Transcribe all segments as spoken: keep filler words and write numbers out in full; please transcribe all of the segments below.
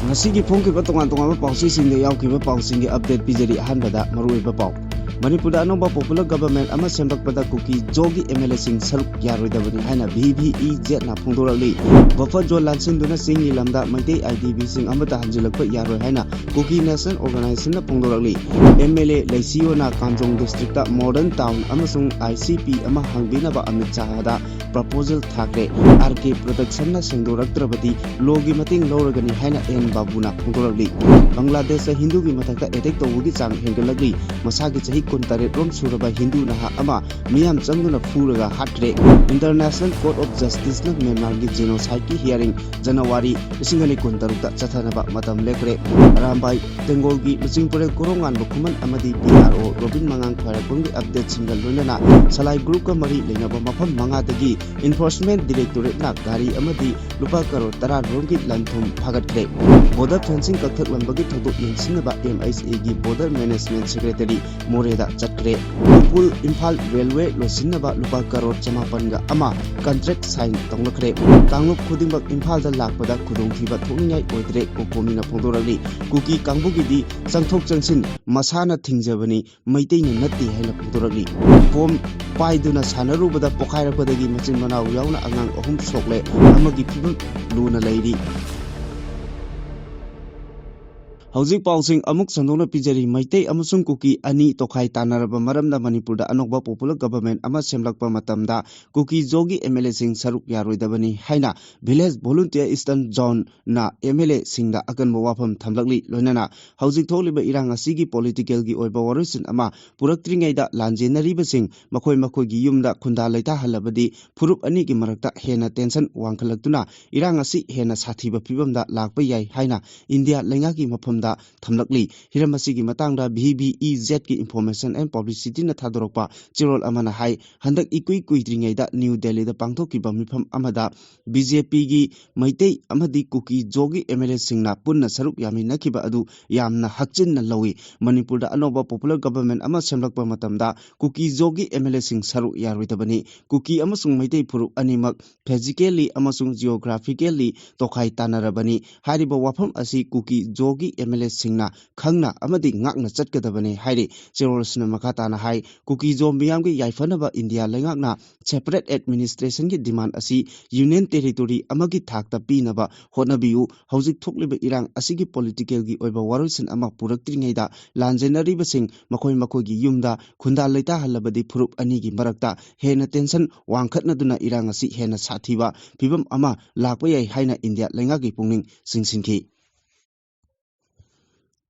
ꯉꯁꯤꯒꯤ ꯐꯣꯡꯈꯤꯕ ꯇꯣꯉꯥꯟ ꯇꯣꯉꯥꯟꯕ ꯄꯥꯎꯆꯦꯁꯤꯡꯗ ꯌꯥꯎꯈꯤꯕ ꯄꯥꯎꯁꯤꯡꯒꯤ ꯑꯞꯗꯦꯠ ꯄꯤꯖꯔꯤ꯫ ꯑꯍꯥꯟꯕꯗ ꯃꯔꯨꯑꯣꯏꯕ ꯄꯥꯎ꯫ ꯃꯅꯤꯄꯨꯔꯗ ꯑꯅꯧꯕ ꯄꯣꯄꯨꯂꯔ ꯒꯕꯔꯃꯦꯟ ꯑꯃ ꯁꯦꯝꯂꯛꯄꯗ ꯀꯨꯀꯤ ꯖꯣꯒꯤ ꯑꯦꯝ ꯑꯦꯜ ꯑꯦꯁꯤꯡ ꯁꯔꯨꯛ ꯌꯥꯔꯣꯏꯗꯕꯅꯤ ꯍꯥꯏꯅ V V E ꯖꯦꯠꯅ ꯐꯣꯡꯗꯣꯔꯛꯂꯤ꯫ Buffer zone ꯂꯥꯟꯁꯤꯟꯗꯨꯅ ꯆꯤꯡꯒꯤ ꯂꯝꯗ ꯃꯩꯇꯩ ꯑꯥꯏ ꯗꯤ ꯕꯤꯁꯤꯡ ꯑꯃꯠꯇ ꯍꯟꯖꯤꯜꯂꯛꯄ ꯌꯥꯔꯣꯏ ꯍꯥꯏꯅ ꯀꯨꯀꯤ ꯅꯦꯁꯅꯦꯜ ꯑꯣꯔꯒꯅꯥꯏꯖꯦꯁꯟꯅ ꯐꯣꯡꯗꯣꯔꯛꯂꯤ꯫ ꯑꯦꯝ ꯑꯦꯜ ꯑꯦ ꯂꯩꯁꯤꯌꯣꯅ ꯀꯥꯝꯖꯣꯡ ꯗꯤꯁꯇ꯭ꯔꯤꯛꯇ ꯃꯣꯗꯔꯟ ꯇꯥꯎꯟ ꯑꯃꯁꯨꯡ ꯑꯥꯏ ꯁꯤ ꯄꯤ ꯑꯃ ꯍꯥꯡꯕꯤꯅꯕ ꯑꯃꯤꯠ ꯁꯥꯍꯗ ꯄ꯭ꯔꯄꯣꯖꯦꯜ ꯊꯥꯈ꯭ꯔꯦ꯫ ꯑꯥꯔ ꯀꯦ ꯄ꯭ꯔꯗꯛꯁꯟꯅ ꯁꯦꯡꯗꯣꯔꯛꯇ꯭ꯔꯕꯗꯤ ꯂꯣꯒꯤ ꯃꯇꯦꯡ ꯂꯧꯔꯒꯅꯤ ꯍꯥꯏꯅ ꯑꯦꯟ ꯕꯥꯕꯨꯅ ꯐꯣꯡꯗꯣꯔꯛꯂꯤ꯫ ꯕꯪꯒ꯭ꯂꯥꯗꯦꯁꯇ ꯍꯤꯟꯗꯨꯒꯤ ꯃꯊꯛꯇ ꯑꯦꯇꯦꯛ ꯇꯧꯕꯒꯤ ꯆꯥꯡ ꯍꯦꯟꯒꯠꯂꯛꯂꯤ꯫ ꯃꯁꯥꯒꯤ ꯆꯍꯤ ꯀꯨꯟꯇꯔꯦꯠ ꯔꯣꯝ ꯁꯨꯔꯕ ꯍꯤꯟꯗꯨ ꯅꯍꯥ ꯑꯃ ꯃꯤꯌꯥꯝ ꯆꯪꯗꯨꯅ ꯐꯨꯔꯒ ꯍꯥꯠꯈ꯭ꯔꯦ꯫ ꯏꯟꯇꯔꯅꯦꯁꯅꯦꯜ ꯀꯣꯔꯠ ꯑꯣꯐ ꯖꯁꯇꯤꯁꯅ ꯃ꯭ꯌꯥꯟꯃꯥꯔꯒꯤ ꯖꯦꯅꯣꯁꯥꯏꯗꯀꯤ ꯍꯤꯌꯥꯔꯤꯡ ꯖꯅꯋꯥꯔꯤ ꯂꯤꯁꯤꯡ ꯑꯅꯤ ꯀꯨꯟꯇꯔꯨꯛꯇ ꯆꯠꯊꯅꯕ ꯃꯇꯝ ꯂꯦꯞꯈ꯭ꯔꯦ꯫ ꯑꯔꯥꯝꯕꯥꯏ ꯇꯦꯡꯒꯣꯜꯒꯤ ꯂꯨꯆꯤꯡꯄꯨꯔꯦꯜ ꯀꯣꯔꯧꯉꯥꯟꯕ ꯈꯨꯃꯟ ꯑꯃꯗꯤ ꯄꯤ ꯑꯥꯔ ꯑꯣ ꯔꯣꯕꯤꯟ ꯃꯉꯥꯡ ꯈ꯭ꯋꯥꯏꯔꯥꯛꯄꯝꯒꯤ ꯑꯞꯗꯦꯠꯁꯤꯡꯒ ꯂꯣꯏꯅꯅ ꯁꯂꯥꯏ ꯒ꯭ꯔꯨꯞꯀ ꯃꯔꯤ ꯂꯩꯅꯕ ꯃꯐꯝ ꯃꯉꯥꯗꯒꯤ ꯏꯟꯐꯣꯔꯁꯃꯦꯟ ꯗꯤꯔꯦꯛꯇꯣꯔꯦꯠꯅ ꯒꯥꯔꯤ ꯑꯃꯗꯤ ꯂꯨꯄꯥ ꯀꯔꯣꯔ ꯇꯔꯥ ꯔꯣꯝꯒꯤ ꯂꯟ ꯊꯨꯝ ꯐꯥꯒꯠꯈ꯭ꯔꯦ꯫ ꯕꯣꯔꯗꯔ ꯐꯦꯟꯁꯤꯡ ꯀꯛꯊꯠꯂꯝꯕꯒꯤ ꯊꯧꯗꯣꯛ ꯌꯦꯡꯁꯤꯟꯅꯕ ꯑꯦꯝ ꯑꯩꯆ ꯑꯦꯒꯤ ꯕꯣꯔꯗꯔ ꯃꯦꯅꯦꯖꯃꯦꯟ ꯁꯦꯀ꯭ꯔꯦꯇꯔꯤ ꯃꯣꯔꯦꯗ ꯆꯠꯈ꯭ꯔꯦ꯫ ꯎꯈ꯭ꯔꯨꯜ ꯏꯝꯐꯥꯜ ꯔꯦꯜꯋꯦ ꯂꯣꯏꯁꯤꯟꯅꯕ ꯂꯨꯄꯥ ꯀꯔꯣꯔ ꯆꯃꯥꯄꯟꯒ ꯑꯃ ꯀꯟꯇ꯭ꯔꯦꯛ ꯁꯥꯏꯟ ꯇꯧꯅꯈ꯭ꯔꯦ꯫ ꯀꯥꯡꯂꯨꯞ ꯈꯨꯗꯤꯡꯃꯛ ꯏꯝꯐꯥꯜꯗ ꯂꯥꯛꯄꯗ ꯈꯨꯗꯣꯡꯊꯤꯕ ꯊꯣꯛꯅꯤꯡꯉꯥꯏ ꯑꯣꯏꯗ꯭ꯔꯦ, ꯀꯣꯀꯣꯃꯤꯅ ꯐꯣꯡꯗꯣꯔꯛꯂꯤ꯫ ꯀꯨꯀꯤ ꯀꯥꯡꯕꯨꯒꯤꯗꯤ ꯆꯪꯊꯣꯛ ꯆꯪꯁꯤꯟ ꯃꯁꯥꯅ ꯊꯤꯡꯖꯕꯅꯤ, ꯃꯩꯇꯩꯅ ꯅꯠꯇꯦ ꯍꯥꯏꯅ ꯐꯣꯡꯗꯣꯔꯛꯂꯤ꯫ ꯐꯣꯝ ꯄꯥꯏꯗꯨꯅ ꯁꯥꯟꯅꯔꯨꯕꯗ ꯄꯣꯈꯥꯏꯔꯛꯄꯗꯒꯤ ꯃꯆꯤꯟ ꯃꯅꯥꯎ ꯌꯥꯎꯅ ꯑꯉꯥꯡ ꯑꯍꯨꯝ ꯁꯣꯛꯂꯦ, ꯑꯃꯒꯤ ꯐꯤꯕꯝ ꯂꯨꯅ ꯂꯩꯔꯤ꯫ ꯍꯧꯖꯤꯛ ꯄꯥꯎꯁꯤꯡ ꯑꯃꯨꯛ ꯁꯟꯗꯣꯛꯅ ꯄꯤꯖꯔꯤ꯫ ꯃꯩꯇꯩ ꯑꯃꯁꯨꯡ ꯀꯨꯀꯤ ꯑꯅꯤ ꯇꯣꯈꯥꯏ ꯇꯥꯟꯅꯔꯕ ꯃꯔꯝꯅ ꯃꯅꯤꯄꯨꯔꯗ ꯑꯅꯧꯕ ꯄꯣꯄꯨꯂꯔ ꯒꯚꯔꯟꯃꯦꯟꯠ ꯑꯃ ꯁꯦꯝꯂꯛꯄ ꯃꯇꯝꯗ ꯀꯨꯀꯤ ꯖꯣꯒꯤ ꯑꯦꯝ ꯑꯦꯜ ꯑꯦꯁꯤꯡ ꯁꯔꯨꯛ ꯌꯥꯔꯣꯏꯗꯕꯅꯤ ꯍꯥꯏꯅ ꯚꯤꯂꯦꯖ ꯚꯣꯂꯨꯟꯇꯤꯌꯔ ꯏꯁꯇꯔꯟ ꯖꯣꯟꯅ ꯑꯦꯝ ꯑꯦꯜ ꯑꯦꯁꯤꯡꯗ ꯑꯀꯟꯕ ꯋꯥꯐꯝ ꯊꯝꯂꯛꯂꯤ꯫ ꯂꯣꯏꯅꯅ ꯍꯧꯖꯤꯛ ꯊꯣꯛꯂꯤꯕ ꯏꯔꯥꯡ ꯑꯁꯤꯒꯤ ꯄꯣꯂꯤꯇꯤꯀꯦꯜꯒꯤ ꯑꯣꯏꯕ ꯋꯥꯔꯣꯏꯁꯤꯟ ꯑꯃ ꯄꯨꯔꯛꯇ꯭ꯔꯤꯉꯩꯗ ꯂꯥꯟꯖꯦꯟꯅꯔꯤꯕꯁꯤꯡ ꯃꯈꯣꯏ ꯃꯈꯣꯏꯒꯤ ꯌꯨꯝꯗ ꯈꯨꯟꯗꯥ ꯂꯩꯇꯥꯍꯜꯂꯕꯗꯤ ꯐꯨꯔꯨꯞ ꯑꯅꯤꯒꯤ ꯃꯔꯛꯇ ꯍꯦꯟꯅ ꯇꯦꯟꯁꯟ ꯋꯥꯡꯈꯠꯂꯛꯇꯨꯅ ꯏꯔꯥꯡ ꯑꯁꯤ ꯍꯦꯟꯅ ꯁꯥꯊꯤꯕ ꯐꯤꯕꯝꯗ ꯂꯥꯛꯄ ꯌꯥꯏ ꯍꯥꯏꯅ ꯏꯟꯗꯤꯌꯥ ꯂꯩꯉꯥꯛꯀꯤ ꯃꯐꯝ ꯊꯝꯂꯛꯂꯤ꯫ ꯍꯤꯔꯝ ꯑꯁꯤꯒꯤ ꯃꯇꯥꯡꯗ ꯚꯤ ꯚꯤ ꯏ ꯖꯦꯠꯀꯤ Information and Publicityꯅ ꯊꯥꯗꯣꯔꯛꯄ ꯆꯦꯔꯣꯜ ꯑꯃꯅ ꯍꯥꯏ, ꯍꯟꯗꯛ ꯏꯀꯨꯏ ꯀꯨꯏꯗ꯭ꯔꯤꯉꯩꯗ ꯅ꯭ꯌꯨ ꯗꯦꯜꯂꯤꯗ ꯄꯥꯡꯊꯣꯛꯈꯤꯕ ꯃꯤꯐꯝ ꯑꯃꯗ ꯕꯤ ꯖꯦ ꯄꯤꯒꯤ ꯃꯩꯇꯩ ꯑꯃꯗꯤ ꯀꯨꯀꯤ ꯖꯣꯒꯤ ꯑꯦꯝ ꯑꯦꯜ ꯑꯦꯁꯤꯡꯅ ꯄꯨꯟꯅ ꯁꯔꯨꯛ ꯌꯥꯃꯤꯟꯅꯈꯤꯕ ꯑꯗꯨ ꯌꯥꯝꯅ ꯍꯛꯆꯤꯟꯅ ꯂꯧꯏ꯫ ꯃꯅꯤꯄꯨꯔꯗ ꯑꯅꯧꯕ popular government ꯑꯃ ꯁꯦꯝꯂꯛꯄ ꯃꯇꯝꯗ ꯀꯨꯀꯤ ꯖꯣꯒꯤ ꯑꯦꯝ ꯑꯦꯜ ꯑꯦꯁꯤꯡ ꯁꯔꯨꯛ ꯌꯥꯔꯣꯏꯗꯕꯅꯤ꯫ ꯀꯨꯀꯤ ꯑꯃꯁꯨꯡ ꯃꯩꯇꯩ ꯐꯨꯔꯨꯞ ꯑꯅꯤꯃꯛ physically ꯑꯃꯁꯨꯡ geographically ꯇꯣꯈꯥꯏ ꯇꯥꯟꯅꯔꯕꯅꯤ꯫ ꯍꯥꯏꯔꯤꯕ ꯋꯥꯐꯝ ꯑꯁꯤ ꯀꯨꯀꯤ ꯖꯣꯒꯤ ꯑꯦꯝ ꯑꯦꯜ ꯑꯦꯁꯤꯡꯅ ꯈꯪꯅ ꯑꯃꯗꯤ ꯉꯥꯛꯅ ꯆꯠꯀꯗꯕꯅꯤ ꯍꯥꯏꯔꯤ꯫ ꯆꯦꯔꯣꯜ ꯑꯁꯤꯅ ꯃꯈꯥ ꯇꯥꯅ ꯍꯥꯏ, ꯀꯨꯀꯤ ꯖꯣ ꯃꯤꯌꯥꯝꯒꯤ ꯌꯥꯏꯐꯅꯕ ꯏꯟꯗꯤꯌꯥ ꯂꯩꯉꯥꯛꯅ separate administrationꯒꯤ demand ꯑꯁꯤ union territory ꯑꯃꯒꯤ ꯊꯥꯛꯇ ꯄꯤꯅꯕ ꯍꯣꯠꯅꯕꯤꯌꯨ꯫ ꯍꯧꯖꯤꯛ ꯊꯣꯛꯂꯤꯕ ꯏꯔꯥꯡ ꯑꯁꯤꯒꯤ politicalꯒꯤ ꯑꯣꯏꯕ ꯋꯥꯔꯣꯏꯁꯤꯟ ꯑꯃ ꯄꯨꯔꯛꯇ꯭ꯔꯤꯉꯩꯗ ꯂꯥꯟꯖꯦꯟꯅꯔꯤꯕꯁꯤꯡ ꯃꯈꯣꯏ ꯃꯈꯣꯏꯒꯤ ꯌꯨꯝꯗ ꯈꯨꯟꯗꯥ ꯂꯩꯇꯥꯍꯜꯂꯕꯗꯤ ꯐꯨꯔꯨꯞ ꯑꯅꯤꯒꯤ ꯃꯔꯛꯇ ꯍꯦꯟꯅ tension ꯋꯥꯡꯈꯠꯅꯗꯨꯅ ꯏꯔꯥꯡ ꯑꯁꯤ ꯍꯦꯟꯅ ꯁꯥꯊꯤꯕ ꯐꯤꯕꯝ ꯑꯃ ꯂꯥꯛꯄ ꯌꯥꯏ ꯍꯥꯏꯅ ꯏꯟꯗꯤꯌꯥ ꯂꯩꯉꯥꯛꯀꯤ ꯄꯨꯛꯅꯤꯡ ꯆꯤꯡꯁꯤꯟꯈꯤ꯫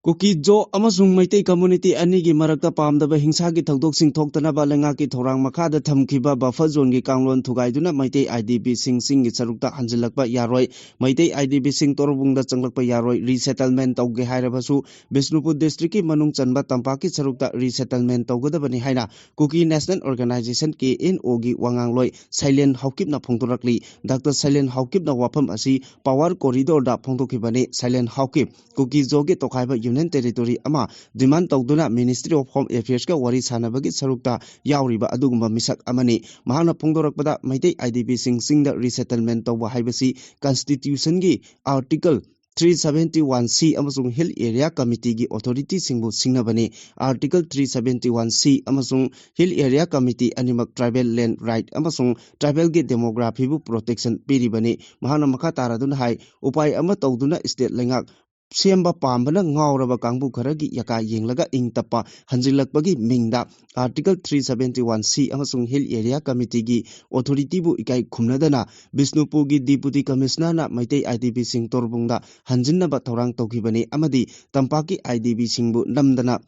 ꯀꯨꯀꯤ ꯖꯣ ꯑꯃꯁꯨꯡ ꯃꯩꯇꯩ community ꯑꯅꯤꯒꯤ ꯃꯔꯛꯇ ꯄꯥꯝꯗꯕ ꯍꯤꯡꯁꯥꯒꯤ ꯊꯧꯗꯣꯛꯁꯤꯡ ꯊꯣꯛꯇꯅꯕ ꯂꯩꯉꯥꯛꯀꯤ ꯊꯧꯔꯥꯡ ꯃꯈꯥꯗ ꯊꯝꯈꯤꯕ buffer zoneꯒꯤ ꯀꯥꯡꯂꯣꯟ ꯊꯨꯒꯥꯏꯗꯨꯅ ꯃꯩꯇꯩ I D P ꯁꯤꯡ ꯆꯤꯡꯒꯤ ꯁꯔꯨꯛꯇ ꯍꯟꯖꯤꯜꯂꯛꯄ ꯌꯥꯔꯣꯏ꯫ ꯃꯩꯇꯩ I D P ꯁꯤꯡ ꯇꯣꯔꯕꯨꯡꯗ ꯆꯪꯂꯛꯄ ꯌꯥꯔꯣꯏ꯫ Resettlement ꯇꯧꯒꯦ ꯍꯥꯏꯔꯕꯁꯨ ꯕꯤꯁꯅꯨꯄꯨꯔ districtꯀꯤ ꯃꯅꯨꯡ ꯆꯟꯕ ꯇꯝꯄꯥꯛꯀꯤ ꯁꯔꯨꯛꯇ resettlement ꯇꯧꯒꯗꯕꯅꯤ ꯍꯥꯏꯅ Kuki National Organisation, K N Oꯒꯤ ꯋꯥꯉꯥꯡꯂꯣꯏ ꯁꯩꯂꯦꯟ ꯍꯥꯎꯀꯤꯞꯅ ꯐꯣꯡꯗꯣꯔꯛꯂꯤ꯫ ꯗꯥꯛꯇꯔ ꯁꯩꯂꯦꯟ ꯍꯥꯎꯀꯤꯞꯅ ꯋꯥꯐꯝ ꯑꯁꯤ Power Corridorꯗ ꯐꯣꯡꯗꯣꯛꯈꯤꯕꯅꯤ꯫ ꯁꯩꯂꯦꯟ ꯍꯥꯎꯀꯤꯞ ꯀꯨꯀꯤ ꯖꯣꯒꯤ ꯇꯣꯈꯥꯏꯕ union territory ꯑꯃ demand ꯇꯧꯗꯨꯅ Ministry of Home Affairsꯀ ꯋꯥꯔꯤ ꯁꯥꯟꯅꯕꯒꯤ ꯁꯔꯨꯛꯇ ꯌꯥꯎꯔꯤꯕ ꯑꯗꯨꯒꯨꯝꯕ ꯃꯤꯁꯛ ꯑꯃꯅꯤ꯫ ꯃꯍꯥꯛꯅ ꯐꯣꯡꯗꯣꯔꯛꯄꯗ, ꯃꯩꯇꯩ I D Pꯁꯤꯡ ꯆꯤꯡꯗ resettlement ꯇꯧꯕ ꯍꯥꯏꯕꯁꯤ Constitutionꯒꯤ Article three seventy one C ꯑꯃꯁꯨꯡ Hill Area Committeeꯒꯤ authorityꯁꯤꯡꯕꯨ ꯁꯤꯡꯅꯕꯅꯤ꯫ Article three seventy one C ꯑꯃꯁꯨꯡ Hill Area Committee ꯑꯅꯤꯃꯛ tribal land right ꯑꯃꯁꯨꯡ tribalꯒꯤ demographyꯕꯨ protection ꯄꯤꯔꯤꯕꯅꯤ꯫ ꯃꯍꯥꯛꯅ ꯃꯈꯥ ꯇꯥꯔꯗꯨꯅ ꯍꯥꯏ, ꯎꯄꯥꯏ ꯑꯃ ꯇꯧꯗꯨꯅ state ꯂꯩꯉꯥꯛ ꯁꯦꯝꯕ ꯄꯥꯝꯕꯅ ꯉꯥꯎꯔꯕ ꯀꯥꯡꯕꯨ ꯈꯔꯒꯤ ꯌꯥꯀꯥ ꯌꯦꯡꯂꯒ ꯏꯪ ꯇꯞꯄ ꯍꯟꯖꯤꯜꯂꯛꯄꯒꯤ ꯃꯤꯡꯗ Article three seventy one C ꯑꯃꯁꯨꯡ Hill Area Committeeꯒꯤ authorityꯕꯨ ꯏꯀꯥꯏ ꯈꯨꯝꯅꯗꯅ ꯕꯤꯁꯅꯨꯄꯨꯔꯒꯤ Deputy Commissionerꯅ ꯃꯩꯇꯩ I D Pꯁꯤꯡ ꯇꯣꯔꯕꯨꯡꯗ ꯍꯟꯖꯤꯟꯅꯕ ꯊꯧꯔꯥꯡ ꯇꯧꯈꯤꯕꯅꯤ ꯑꯃꯗꯤ ꯇꯝꯄꯥꯛꯀꯤ I D Pꯁꯤꯡꯕꯨ ꯅꯝꯗꯅ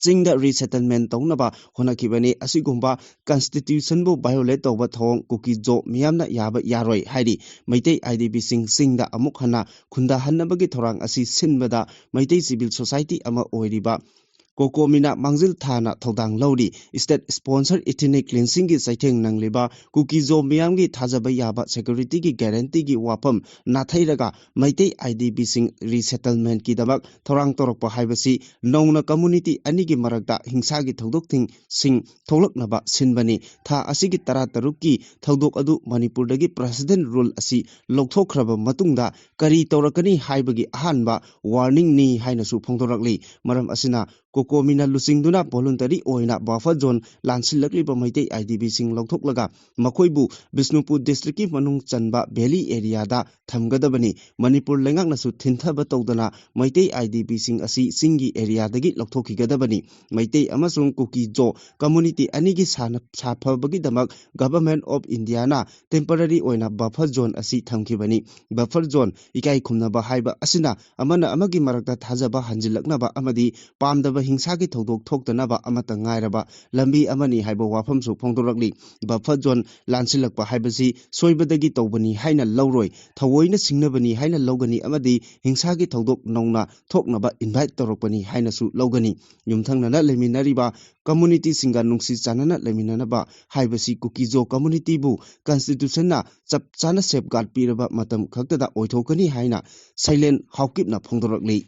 ꯆꯤꯡꯗ resettlement ꯇꯧꯅꯕ ꯍꯣꯠꯅꯈꯤꯕꯅꯤ꯫ ꯑꯁꯤꯒꯨꯝꯕ constitution ꯕꯨ violate ꯇꯧꯕ ꯊꯧꯑꯣꯡ ꯀꯨꯀꯤ ꯖꯣ ꯃꯤꯌꯥꯝꯅ ꯌꯥꯕ ꯌꯥꯔꯣꯏ ꯍꯥꯏꯔꯤ꯫ ꯃꯩꯇꯩ IDP ꯁꯤꯡ ꯆꯤꯡꯗ ꯑꯃꯨꯛ ꯍꯟꯅ ꯈꯨꯟꯗꯥꯍꯟꯅꯕꯒꯤ ꯊꯧꯔꯥꯡ ꯑꯁꯤ ꯁꯤꯟꯕꯗ ꯃꯩꯇꯩ civil society ꯑꯃ ꯑꯣꯏꯔꯤꯕ ꯀꯣꯀꯣꯃꯤꯅ ꯃꯥꯡꯖꯤꯜ ꯊꯥꯅ ꯊꯧꯗꯥꯡ ꯂꯧꯔꯤ꯫ State sponsor ethnic cleansing ꯒꯤ ꯆꯩꯊꯦꯡ ꯅꯪꯂꯤꯕ ꯀꯨꯀꯤ ꯖꯣ ꯃꯤꯌꯥꯝꯒꯤ ꯊꯥꯖꯕ ꯌꯥꯕ security ꯒꯤ guarantee ꯒꯤ ꯋꯥꯐꯝ ꯅꯥꯊꯩꯔꯒ ꯃꯩꯇꯩ IDP ꯁꯤꯡ resettlement ꯀꯤꯗꯃꯛ ꯊꯧꯔꯥꯡ ꯇꯧꯔꯛꯄ ꯍꯥꯏꯕꯁꯤ ꯅꯧꯅ community ꯑꯅꯤꯒꯤ ꯃꯔꯛꯇ ꯍꯤꯡꯁꯥꯒꯤ ꯊꯧꯗꯣꯛꯁꯤꯡ ꯊꯣꯛꯂꯛꯅꯕ ꯁꯤꯟꯕꯅꯤ꯫ ꯊꯥ ꯑꯁꯤꯒꯤ ꯇꯔꯥꯇꯔꯨꯛꯀꯤ ꯊꯧꯗꯣꯛ ꯑꯗꯨ ꯃꯅꯤꯄꯨꯔꯗꯒꯤ president rule ꯑꯁꯤ ꯂꯧꯊꯣꯛꯈ꯭ꯔꯕ ꯃꯇꯨꯡꯗ ꯀꯔꯤ ꯇꯧꯔꯛꯀꯅꯤ ꯍꯥꯏꯕꯒꯤ ꯑꯍꯥꯟꯕ warning ꯅꯤ ꯍꯥꯏꯅꯁꯨ ꯐꯣꯡꯗꯣꯔꯛꯂꯤ꯫ ꯃꯔꯝ ꯑꯁꯤꯅ ꯀꯣꯀꯣꯃꯤꯅ ꯂꯨꯆꯤꯡꯗꯨꯅ voluntary ꯑꯣꯏꯅ buffer zone ꯂꯥꯟꯁꯤꯜꯂꯛꯂꯤꯕ ꯃꯩꯇꯩ IDP ꯁꯤꯡ ꯂꯧꯊꯣꯛꯂꯒ ꯃꯈꯣꯏꯕꯨ ꯕꯤꯁꯅꯨꯄꯨꯔ district ꯀꯤ ꯃꯅꯨꯡ ꯆꯟꯕ valley area ꯗ ꯊꯝꯒꯗꯕꯅꯤ꯫ ꯃꯅꯤꯄꯨꯔ ꯂꯩꯉꯥꯛꯅꯁꯨ ꯊꯤꯟꯊꯕ ꯇꯧꯗꯅ ꯃꯩꯇꯩ IDP ꯁꯤꯡ ꯑꯁꯤ ꯆꯤꯡꯒꯤ area ꯗꯒꯤ ꯂꯧꯊꯣꯛꯈꯤꯒꯗꯕꯅꯤ꯫ ꯃꯩꯇꯩ ꯑꯃꯁꯨꯡ ꯀꯨꯀꯤ ꯖꯣ community ꯑꯅꯤꯒꯤ ꯁꯥꯟꯅ-, ꯁꯥꯐꯕꯒꯤꯗꯃꯛ Government of India ꯅ temporary ꯑꯣꯏꯅ buffer zone ꯑꯁꯤ ꯊꯝꯈꯤꯕꯅꯤ꯫ Buffer zone ꯏꯀꯥꯏ ꯈꯨꯝꯅꯕ ꯍꯥꯏꯕ ꯑꯁꯤꯅ ꯑꯃꯅ ꯑꯃꯒꯤ ꯃꯔꯛꯇ ꯊꯥꯖꯕ ꯍꯟꯖꯤꯜꯂꯛꯅꯕ ꯑꯃꯗꯤ ꯄꯥꯝꯗꯕ ꯍꯤꯡꯁꯥꯒꯤ ꯊꯧꯗꯣꯛ ꯊꯣꯛꯇꯅꯕ ꯑꯃꯠꯇ ꯉꯥꯏꯔꯕ ꯂꯝꯕꯤ ꯑꯃꯅꯤ ꯍꯥꯏꯕ ꯋꯥꯐꯝꯁꯨ ꯐꯣꯡꯗꯣꯔꯛꯂꯤ꯫ Buffer zone ꯂꯥꯟꯁꯤꯜꯂꯛꯄ ꯍꯥꯏꯕꯁꯤ ꯁꯣꯏꯕꯗꯒꯤ ꯇꯧꯕꯅꯤ ꯍꯥꯏꯅ ꯂꯧꯔꯣꯏ, ꯊꯑꯣꯏꯅ ꯁꯤꯡꯅꯕꯅꯤ ꯍꯥꯏꯅ ꯂꯧꯒꯅꯤ ꯑꯃꯗꯤ ꯍꯤꯡꯁꯥꯒꯤ ꯊꯧꯗꯣꯛ ꯅꯧꯅ ꯊꯣꯛꯅꯕ invite ꯇꯧꯔꯛꯄꯅꯤ ꯍꯥꯏꯅꯁꯨ ꯂꯧꯒꯅꯤ꯫ ꯌꯨꯝꯊꯪꯅꯅ ꯂꯩꯃꯤꯟꯅꯔꯤꯕ community ꯁꯤꯡꯒ ꯅꯨꯡꯁꯤ ꯆꯥꯟꯅꯅ ꯂꯩꯃꯤꯟꯅꯅꯕ ꯍꯥꯏꯕꯁꯤ ꯀꯨꯀꯤ ꯖꯣ community ꯕꯨ constitution ꯅ ꯆꯞ ꯆꯥꯅ safeguard ꯄꯤꯔꯕ ꯃꯇꯝ ꯈꯛꯇꯗ ꯑꯣꯏꯊꯣꯛꯀꯅꯤ ꯍꯥꯏꯅ ꯁꯩꯂꯦꯟ ꯍꯥꯎꯀꯤꯞꯅ ꯐꯣꯡꯗꯣꯔꯛꯂꯤ꯫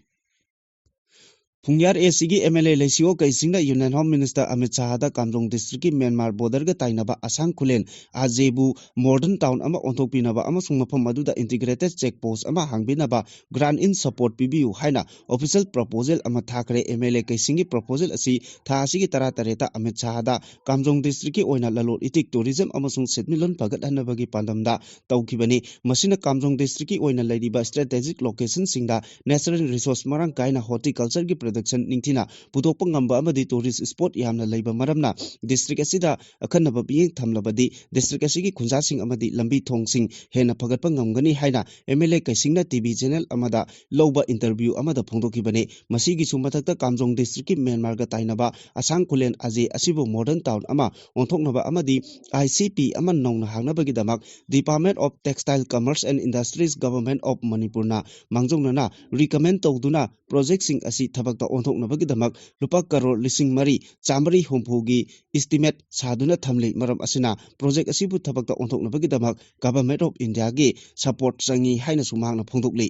ꯄꯨꯡꯌꯥꯔ AC ꯒꯤ MLA ꯂꯩꯁꯤꯑꯣ ꯀꯩꯁꯤꯡꯅ Union Home Minister ꯑꯃꯤꯠ ꯁꯥꯍꯗ ꯀꯥꯝꯖꯣꯡ district ꯀꯤ ꯃ꯭ꯌꯥꯟꯃꯥꯔ border ꯒ ꯇꯥꯏꯅꯕ ꯑꯁꯥꯡ ꯈꯨꯂꯦꯟ ꯑꯖꯦꯕꯨ modern town ꯑꯃ ꯑꯣꯟꯊꯣꯛꯄꯤꯅꯕ ꯑꯃꯁꯨꯡ ꯃꯐꯝ ꯑꯗꯨꯗ integrated check post ꯑꯃ ꯍꯥꯡꯕꯤꯅꯕ grant in support ꯄꯤꯕꯤꯌꯨ ꯍꯥꯏꯅ official proposal ꯑꯃ ꯊꯥꯈ꯭ꯔꯦ꯫ MLA ꯀꯩꯁꯤꯡꯒꯤ proposal ꯑꯁꯤ ꯊꯥ ꯑꯁꯤꯒꯤ ꯇꯔꯥꯇꯔꯦꯠꯇ ꯑꯃꯤꯠ ꯁꯥꯍꯗ ꯀꯥꯝꯖꯣꯡ district ꯀꯤ ꯑꯣꯏꯅ ꯂꯂꯣꯟ ꯏꯇꯤꯛ, tourism ꯑꯃꯁꯨꯡ ꯁꯦꯟꯃꯤꯠꯂꯣꯟ ꯐꯒꯠꯍꯟꯅꯕꯒꯤ ꯄꯥꯟꯗꯝꯗ ꯇꯧꯈꯤꯕꯅꯤ꯫ ꯃꯁꯤꯅ ꯀꯥꯝꯖꯣꯡ district ꯀꯤ ꯑꯣꯏꯅ ꯂꯩꯔꯤꯕ strategic location ꯁꯤꯡꯗ natural resource ꯃꯔꯥꯡ ꯀꯥꯏꯅ horticulture ꯒꯤ production ꯅꯤꯡꯊꯤꯅ ꯄꯨꯊꯣꯛꯄ ꯉꯝꯕ ꯑꯃꯗꯤ tourist spot ꯌꯥꯝꯅ ꯂꯩꯕ ꯃꯔꯝꯅ district ꯑꯁꯤꯗ ꯑꯈꯟꯅꯕ ꯃꯤꯠꯌꯦꯡ ꯊꯝꯂꯕꯗꯤ district ꯑꯁꯤꯒꯤ ꯈꯨꯟꯖꯥꯁꯤꯡ ꯑꯃꯗꯤ ꯂꯝꯕꯤ ꯊꯣꯡꯁꯤꯡ ꯍꯦꯟꯅ ꯐꯒꯠꯄ ꯉꯝꯒꯅꯤ ꯍꯥꯏꯅ M L A ꯀꯩꯁꯤꯡꯅ T V channel ꯑꯃꯗ ꯂꯧꯕ interview ꯑꯃꯗ ꯐꯣꯡꯗꯣꯛꯈꯤꯕꯅꯤ꯫ ꯃꯁꯤꯒꯤꯁꯨ ꯃꯊꯛꯇ ꯀꯥꯝꯖꯣꯡ district ꯀꯤ ꯃ꯭ꯌꯥꯟꯃꯥꯔꯒ ꯇꯥꯏꯅꯕ ꯑꯁꯥꯡ ꯈꯨꯂꯦꯟ ꯑꯖꯦ ꯑꯁꯤꯕꯨ modern town ꯑꯃ ꯑꯣꯟꯊꯣꯛꯅꯕ ꯑꯃꯗꯤ I C P ꯑꯃ ꯅꯧꯅ ꯍꯥꯡꯅꯕꯒꯤꯗꯃꯛ Department of Textile, Commerce and Industries, Government of ꯃꯅꯤꯄꯨꯔꯅ ꯃꯥꯡꯖꯧꯅꯅ recommend ꯇꯧꯗꯨꯅ project ꯁꯤꯡ ꯑꯁꯤ ꯊꯕꯛꯇ ꯑꯣꯟꯊꯣꯛꯅꯕꯒꯤꯗꯃꯛ ꯂꯨꯄꯥ ꯀꯔꯣꯔ ꯂꯤꯁꯤꯡ ꯃꯔꯤ ꯆꯥꯃꯔꯤ ꯍꯨꯝꯐꯨꯒꯤ estimate ꯁꯥꯗꯨꯅ ꯊꯝꯂꯤ꯫ ꯃꯔꯝ ꯑꯁꯤꯅ project ꯑꯁꯤꯕꯨ ꯊꯕꯛꯇ ꯑꯣꯟꯊꯣꯛꯅꯕꯒꯤꯗꯃꯛ Government of India ꯒꯤ support ꯆꯪꯏ ꯍꯥꯏꯅꯁꯨ ꯃꯍꯥꯛꯅ ꯐꯣꯡꯗꯣꯛꯂꯤ꯫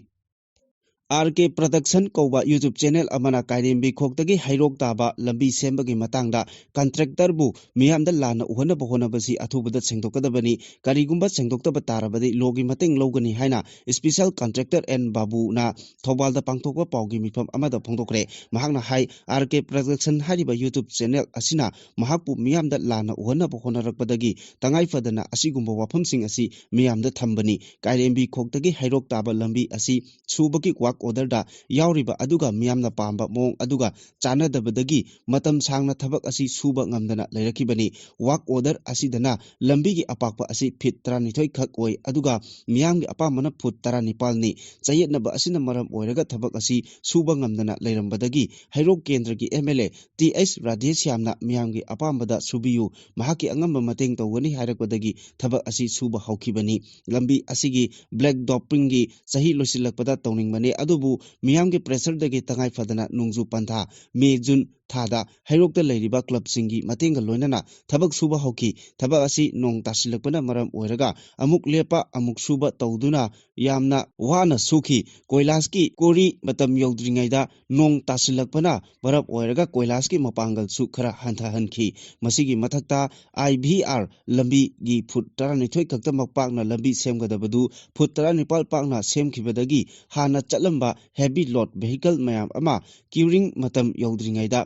R K Production ꯀꯧꯕ YouTube channel ꯑꯃꯅ ꯀꯥꯏꯔꯦꯝꯕꯤ ꯈꯣꯛꯇꯒꯤ ꯍꯩꯔꯣꯛ ꯇꯥꯕ ꯂꯝꯕꯤ ꯁꯦꯝꯕꯒꯤ ꯃꯇꯥꯡꯗ contractor ꯕꯨ ꯃꯤꯌꯥꯝꯗ ꯂꯥꯟꯅ ꯎꯍꯟꯅꯕ ꯍꯣꯠꯅꯕꯁꯤ ꯑꯊꯨꯕꯗ ꯁꯦꯡꯗꯣꯛꯀꯗꯕꯅꯤ꯫ ꯀꯔꯤꯒꯨꯝꯕ ꯁꯦꯡꯗꯣꯛꯇꯕ ꯇꯥꯔꯕꯗꯤ law ꯒꯤ ꯃꯇꯦꯡ ꯂꯧꯒꯅꯤ ꯍꯥꯏꯅ special contractor N ꯕꯥꯕꯨꯅ ꯊꯧꯕꯥꯜꯗ ꯄꯥꯡꯊꯣꯛꯄ ꯄꯥꯎꯒꯤ ꯃꯤꯐꯝ ꯑꯃꯗ ꯐꯣꯡꯗꯣꯛꯈ꯭ꯔꯦ꯫ ꯃꯍꯥꯛꯅ ꯍꯥꯏ, R K Production ꯍꯥꯏꯔꯤꯕ YouTube channel ꯑꯁꯤꯅ ꯃꯍꯥꯛꯄꯨ ꯃꯤꯌꯥꯝꯗ ꯂꯥꯟꯅ ꯎꯍꯟꯅꯕ ꯍꯣꯠꯅꯔꯛꯄꯗꯒꯤ ꯇꯉꯥꯏ ꯐꯗꯅ ꯑꯁꯤꯒꯨꯝꯕ ꯋꯥꯐꯝꯁꯤꯡ ꯑꯁꯤ ꯃꯤꯌꯥꯝꯗ ꯊꯝꯕꯅꯤ꯫ ꯀꯥꯏꯔꯦꯝꯕꯤ ꯈꯣꯛꯇꯒꯤ ꯍꯩꯔꯣꯛ ꯇꯥꯕ ꯂꯝꯕꯤ ꯑꯁꯤ ꯁꯨꯕꯒꯤ work order ꯗ ꯌꯥꯎꯔꯤꯕ ꯑꯗꯨꯒ ꯃꯤꯌꯥꯝꯅ ꯄꯥꯝꯕ ꯃꯑꯣꯡ ꯑꯗꯨꯒ ꯆꯥꯟꯅꯗꯕꯗꯒꯤ ꯃꯇꯝ ꯁꯥꯡꯅ ꯊꯕꯛ ꯑꯁꯤ ꯁꯨꯕ ꯉꯝꯗꯅ ꯂꯩꯔꯛꯈꯤꯕꯅꯤ꯫ Work order ꯑꯁꯤꯗꯅ ꯂꯝꯕꯤꯒꯤ ꯑꯄꯥꯛꯄ ꯑꯁꯤ feet ꯇꯔꯥꯅꯤꯊꯣꯏ ꯈꯛ ꯑꯣꯏ, ꯑꯗꯨꯒ ꯃꯤꯌꯥꯝꯒꯤ ꯑꯄꯥꯝꯕꯅ foot ꯇꯔꯥꯅꯤꯄꯥꯜꯅꯤ꯫ ꯆꯌꯦꯠꯅꯕ ꯑꯁꯤꯅ ꯃꯔꯝ ꯑꯣꯏꯔꯒ ꯊꯕꯛ ꯑꯁꯤ ꯁꯨꯕ ꯉꯝꯗꯅ ꯂꯩꯔꯝꯕꯗꯒꯤ ꯍꯩꯔꯣꯛ ꯀꯦꯟꯗ꯭ꯔꯒꯤ M L A T H ꯔꯥꯙꯦꯁ꯭ꯌꯥꯝꯅ ꯃꯤꯌꯥꯝꯒꯤ ꯑꯄꯥꯝꯕꯗ ꯁꯨꯕꯤꯌꯨ, ꯃꯍꯥꯛꯀꯤ ꯑꯉꯝꯕ ꯃꯇꯦꯡ ꯇꯧꯒꯅꯤ ꯍꯥꯏꯔꯛꯄꯗꯒꯤ ꯊꯕꯛ ꯑꯁꯤ ꯁꯨꯕ ꯍꯧꯈꯤꯕꯅꯤ꯫ ꯂꯝꯕꯤ ꯑꯁꯤꯒꯤ black topping ꯒꯤ ꯆꯍꯤ ꯂꯣꯏꯁꯤꯜꯂꯛꯄꯗ ꯇꯧꯅꯤꯡꯕꯅꯤ, ꯑꯗꯨꯕꯨ ꯃꯤꯌꯥꯝꯒꯤ pressure ꯗꯒꯤ ꯇꯉꯥꯏ ꯐꯗꯅ ꯅꯣꯡꯖꯨ ꯄꯟꯊꯥ ꯃꯦ ꯖꯨꯟ ꯊꯥꯗ ꯍꯩꯔꯣꯛꯇ ꯂꯩꯔꯤꯕ club ꯁꯤꯡꯒꯤ ꯃꯇꯦꯡꯒ ꯂꯣꯏꯅꯅ ꯊꯕꯛ ꯁꯨꯕ ꯍꯧꯈꯤ꯫ ꯊꯕꯛ ꯑꯁꯤ ꯅꯣꯡ ꯇꯥꯁꯤꯜꯂꯛꯄꯅ ꯃꯔꯝ ꯑꯣꯏꯔꯒ ꯑꯃꯨꯛ ꯂꯦꯞꯄ ꯑꯃꯨꯛ ꯁꯨꯕ ꯇꯧꯗꯨꯅ ꯌꯥꯝꯅ ꯋꯥꯅ ꯁꯨꯈꯤ꯫ ꯀꯣꯏꯂꯥꯁꯀꯤ ꯀꯣꯔꯤ ꯃꯇꯝ ꯌꯧꯗ꯭ꯔꯤꯉꯩꯗ ꯅꯣꯡ ꯇꯥꯁꯤꯜꯂꯛꯄꯅ ꯃꯔꯝ ꯑꯣꯏꯔꯒ ꯀꯣꯏꯂꯥꯁꯀꯤ ꯃꯄꯥꯡꯒꯜꯁꯨ ꯈꯔ ꯍꯟꯊꯍꯟꯈꯤ꯫ ꯃꯁꯤꯒꯤ ꯃꯊꯛꯇ I V R ꯂꯝꯕꯤꯒꯤ foot ꯇꯔꯥꯅꯤꯊꯣꯏ ꯈꯛꯇꯃꯛ ꯄꯥꯛꯅ ꯂꯝꯕꯤ ꯁꯦꯝꯒꯗꯕꯗꯨ foot ꯇꯔꯥꯅꯤꯄꯥꯜ ꯄꯥꯛꯅ ꯁꯦꯝꯈꯤꯕꯗꯒꯤ ꯍꯥꯟꯅ ꯆꯠꯂꯝꯕ heavy load vehicle ꯃꯌꯥꯝ ꯑꯃ queuing ꯃꯇꯝ ꯌꯧꯗ꯭ꯔꯤꯉꯩꯗ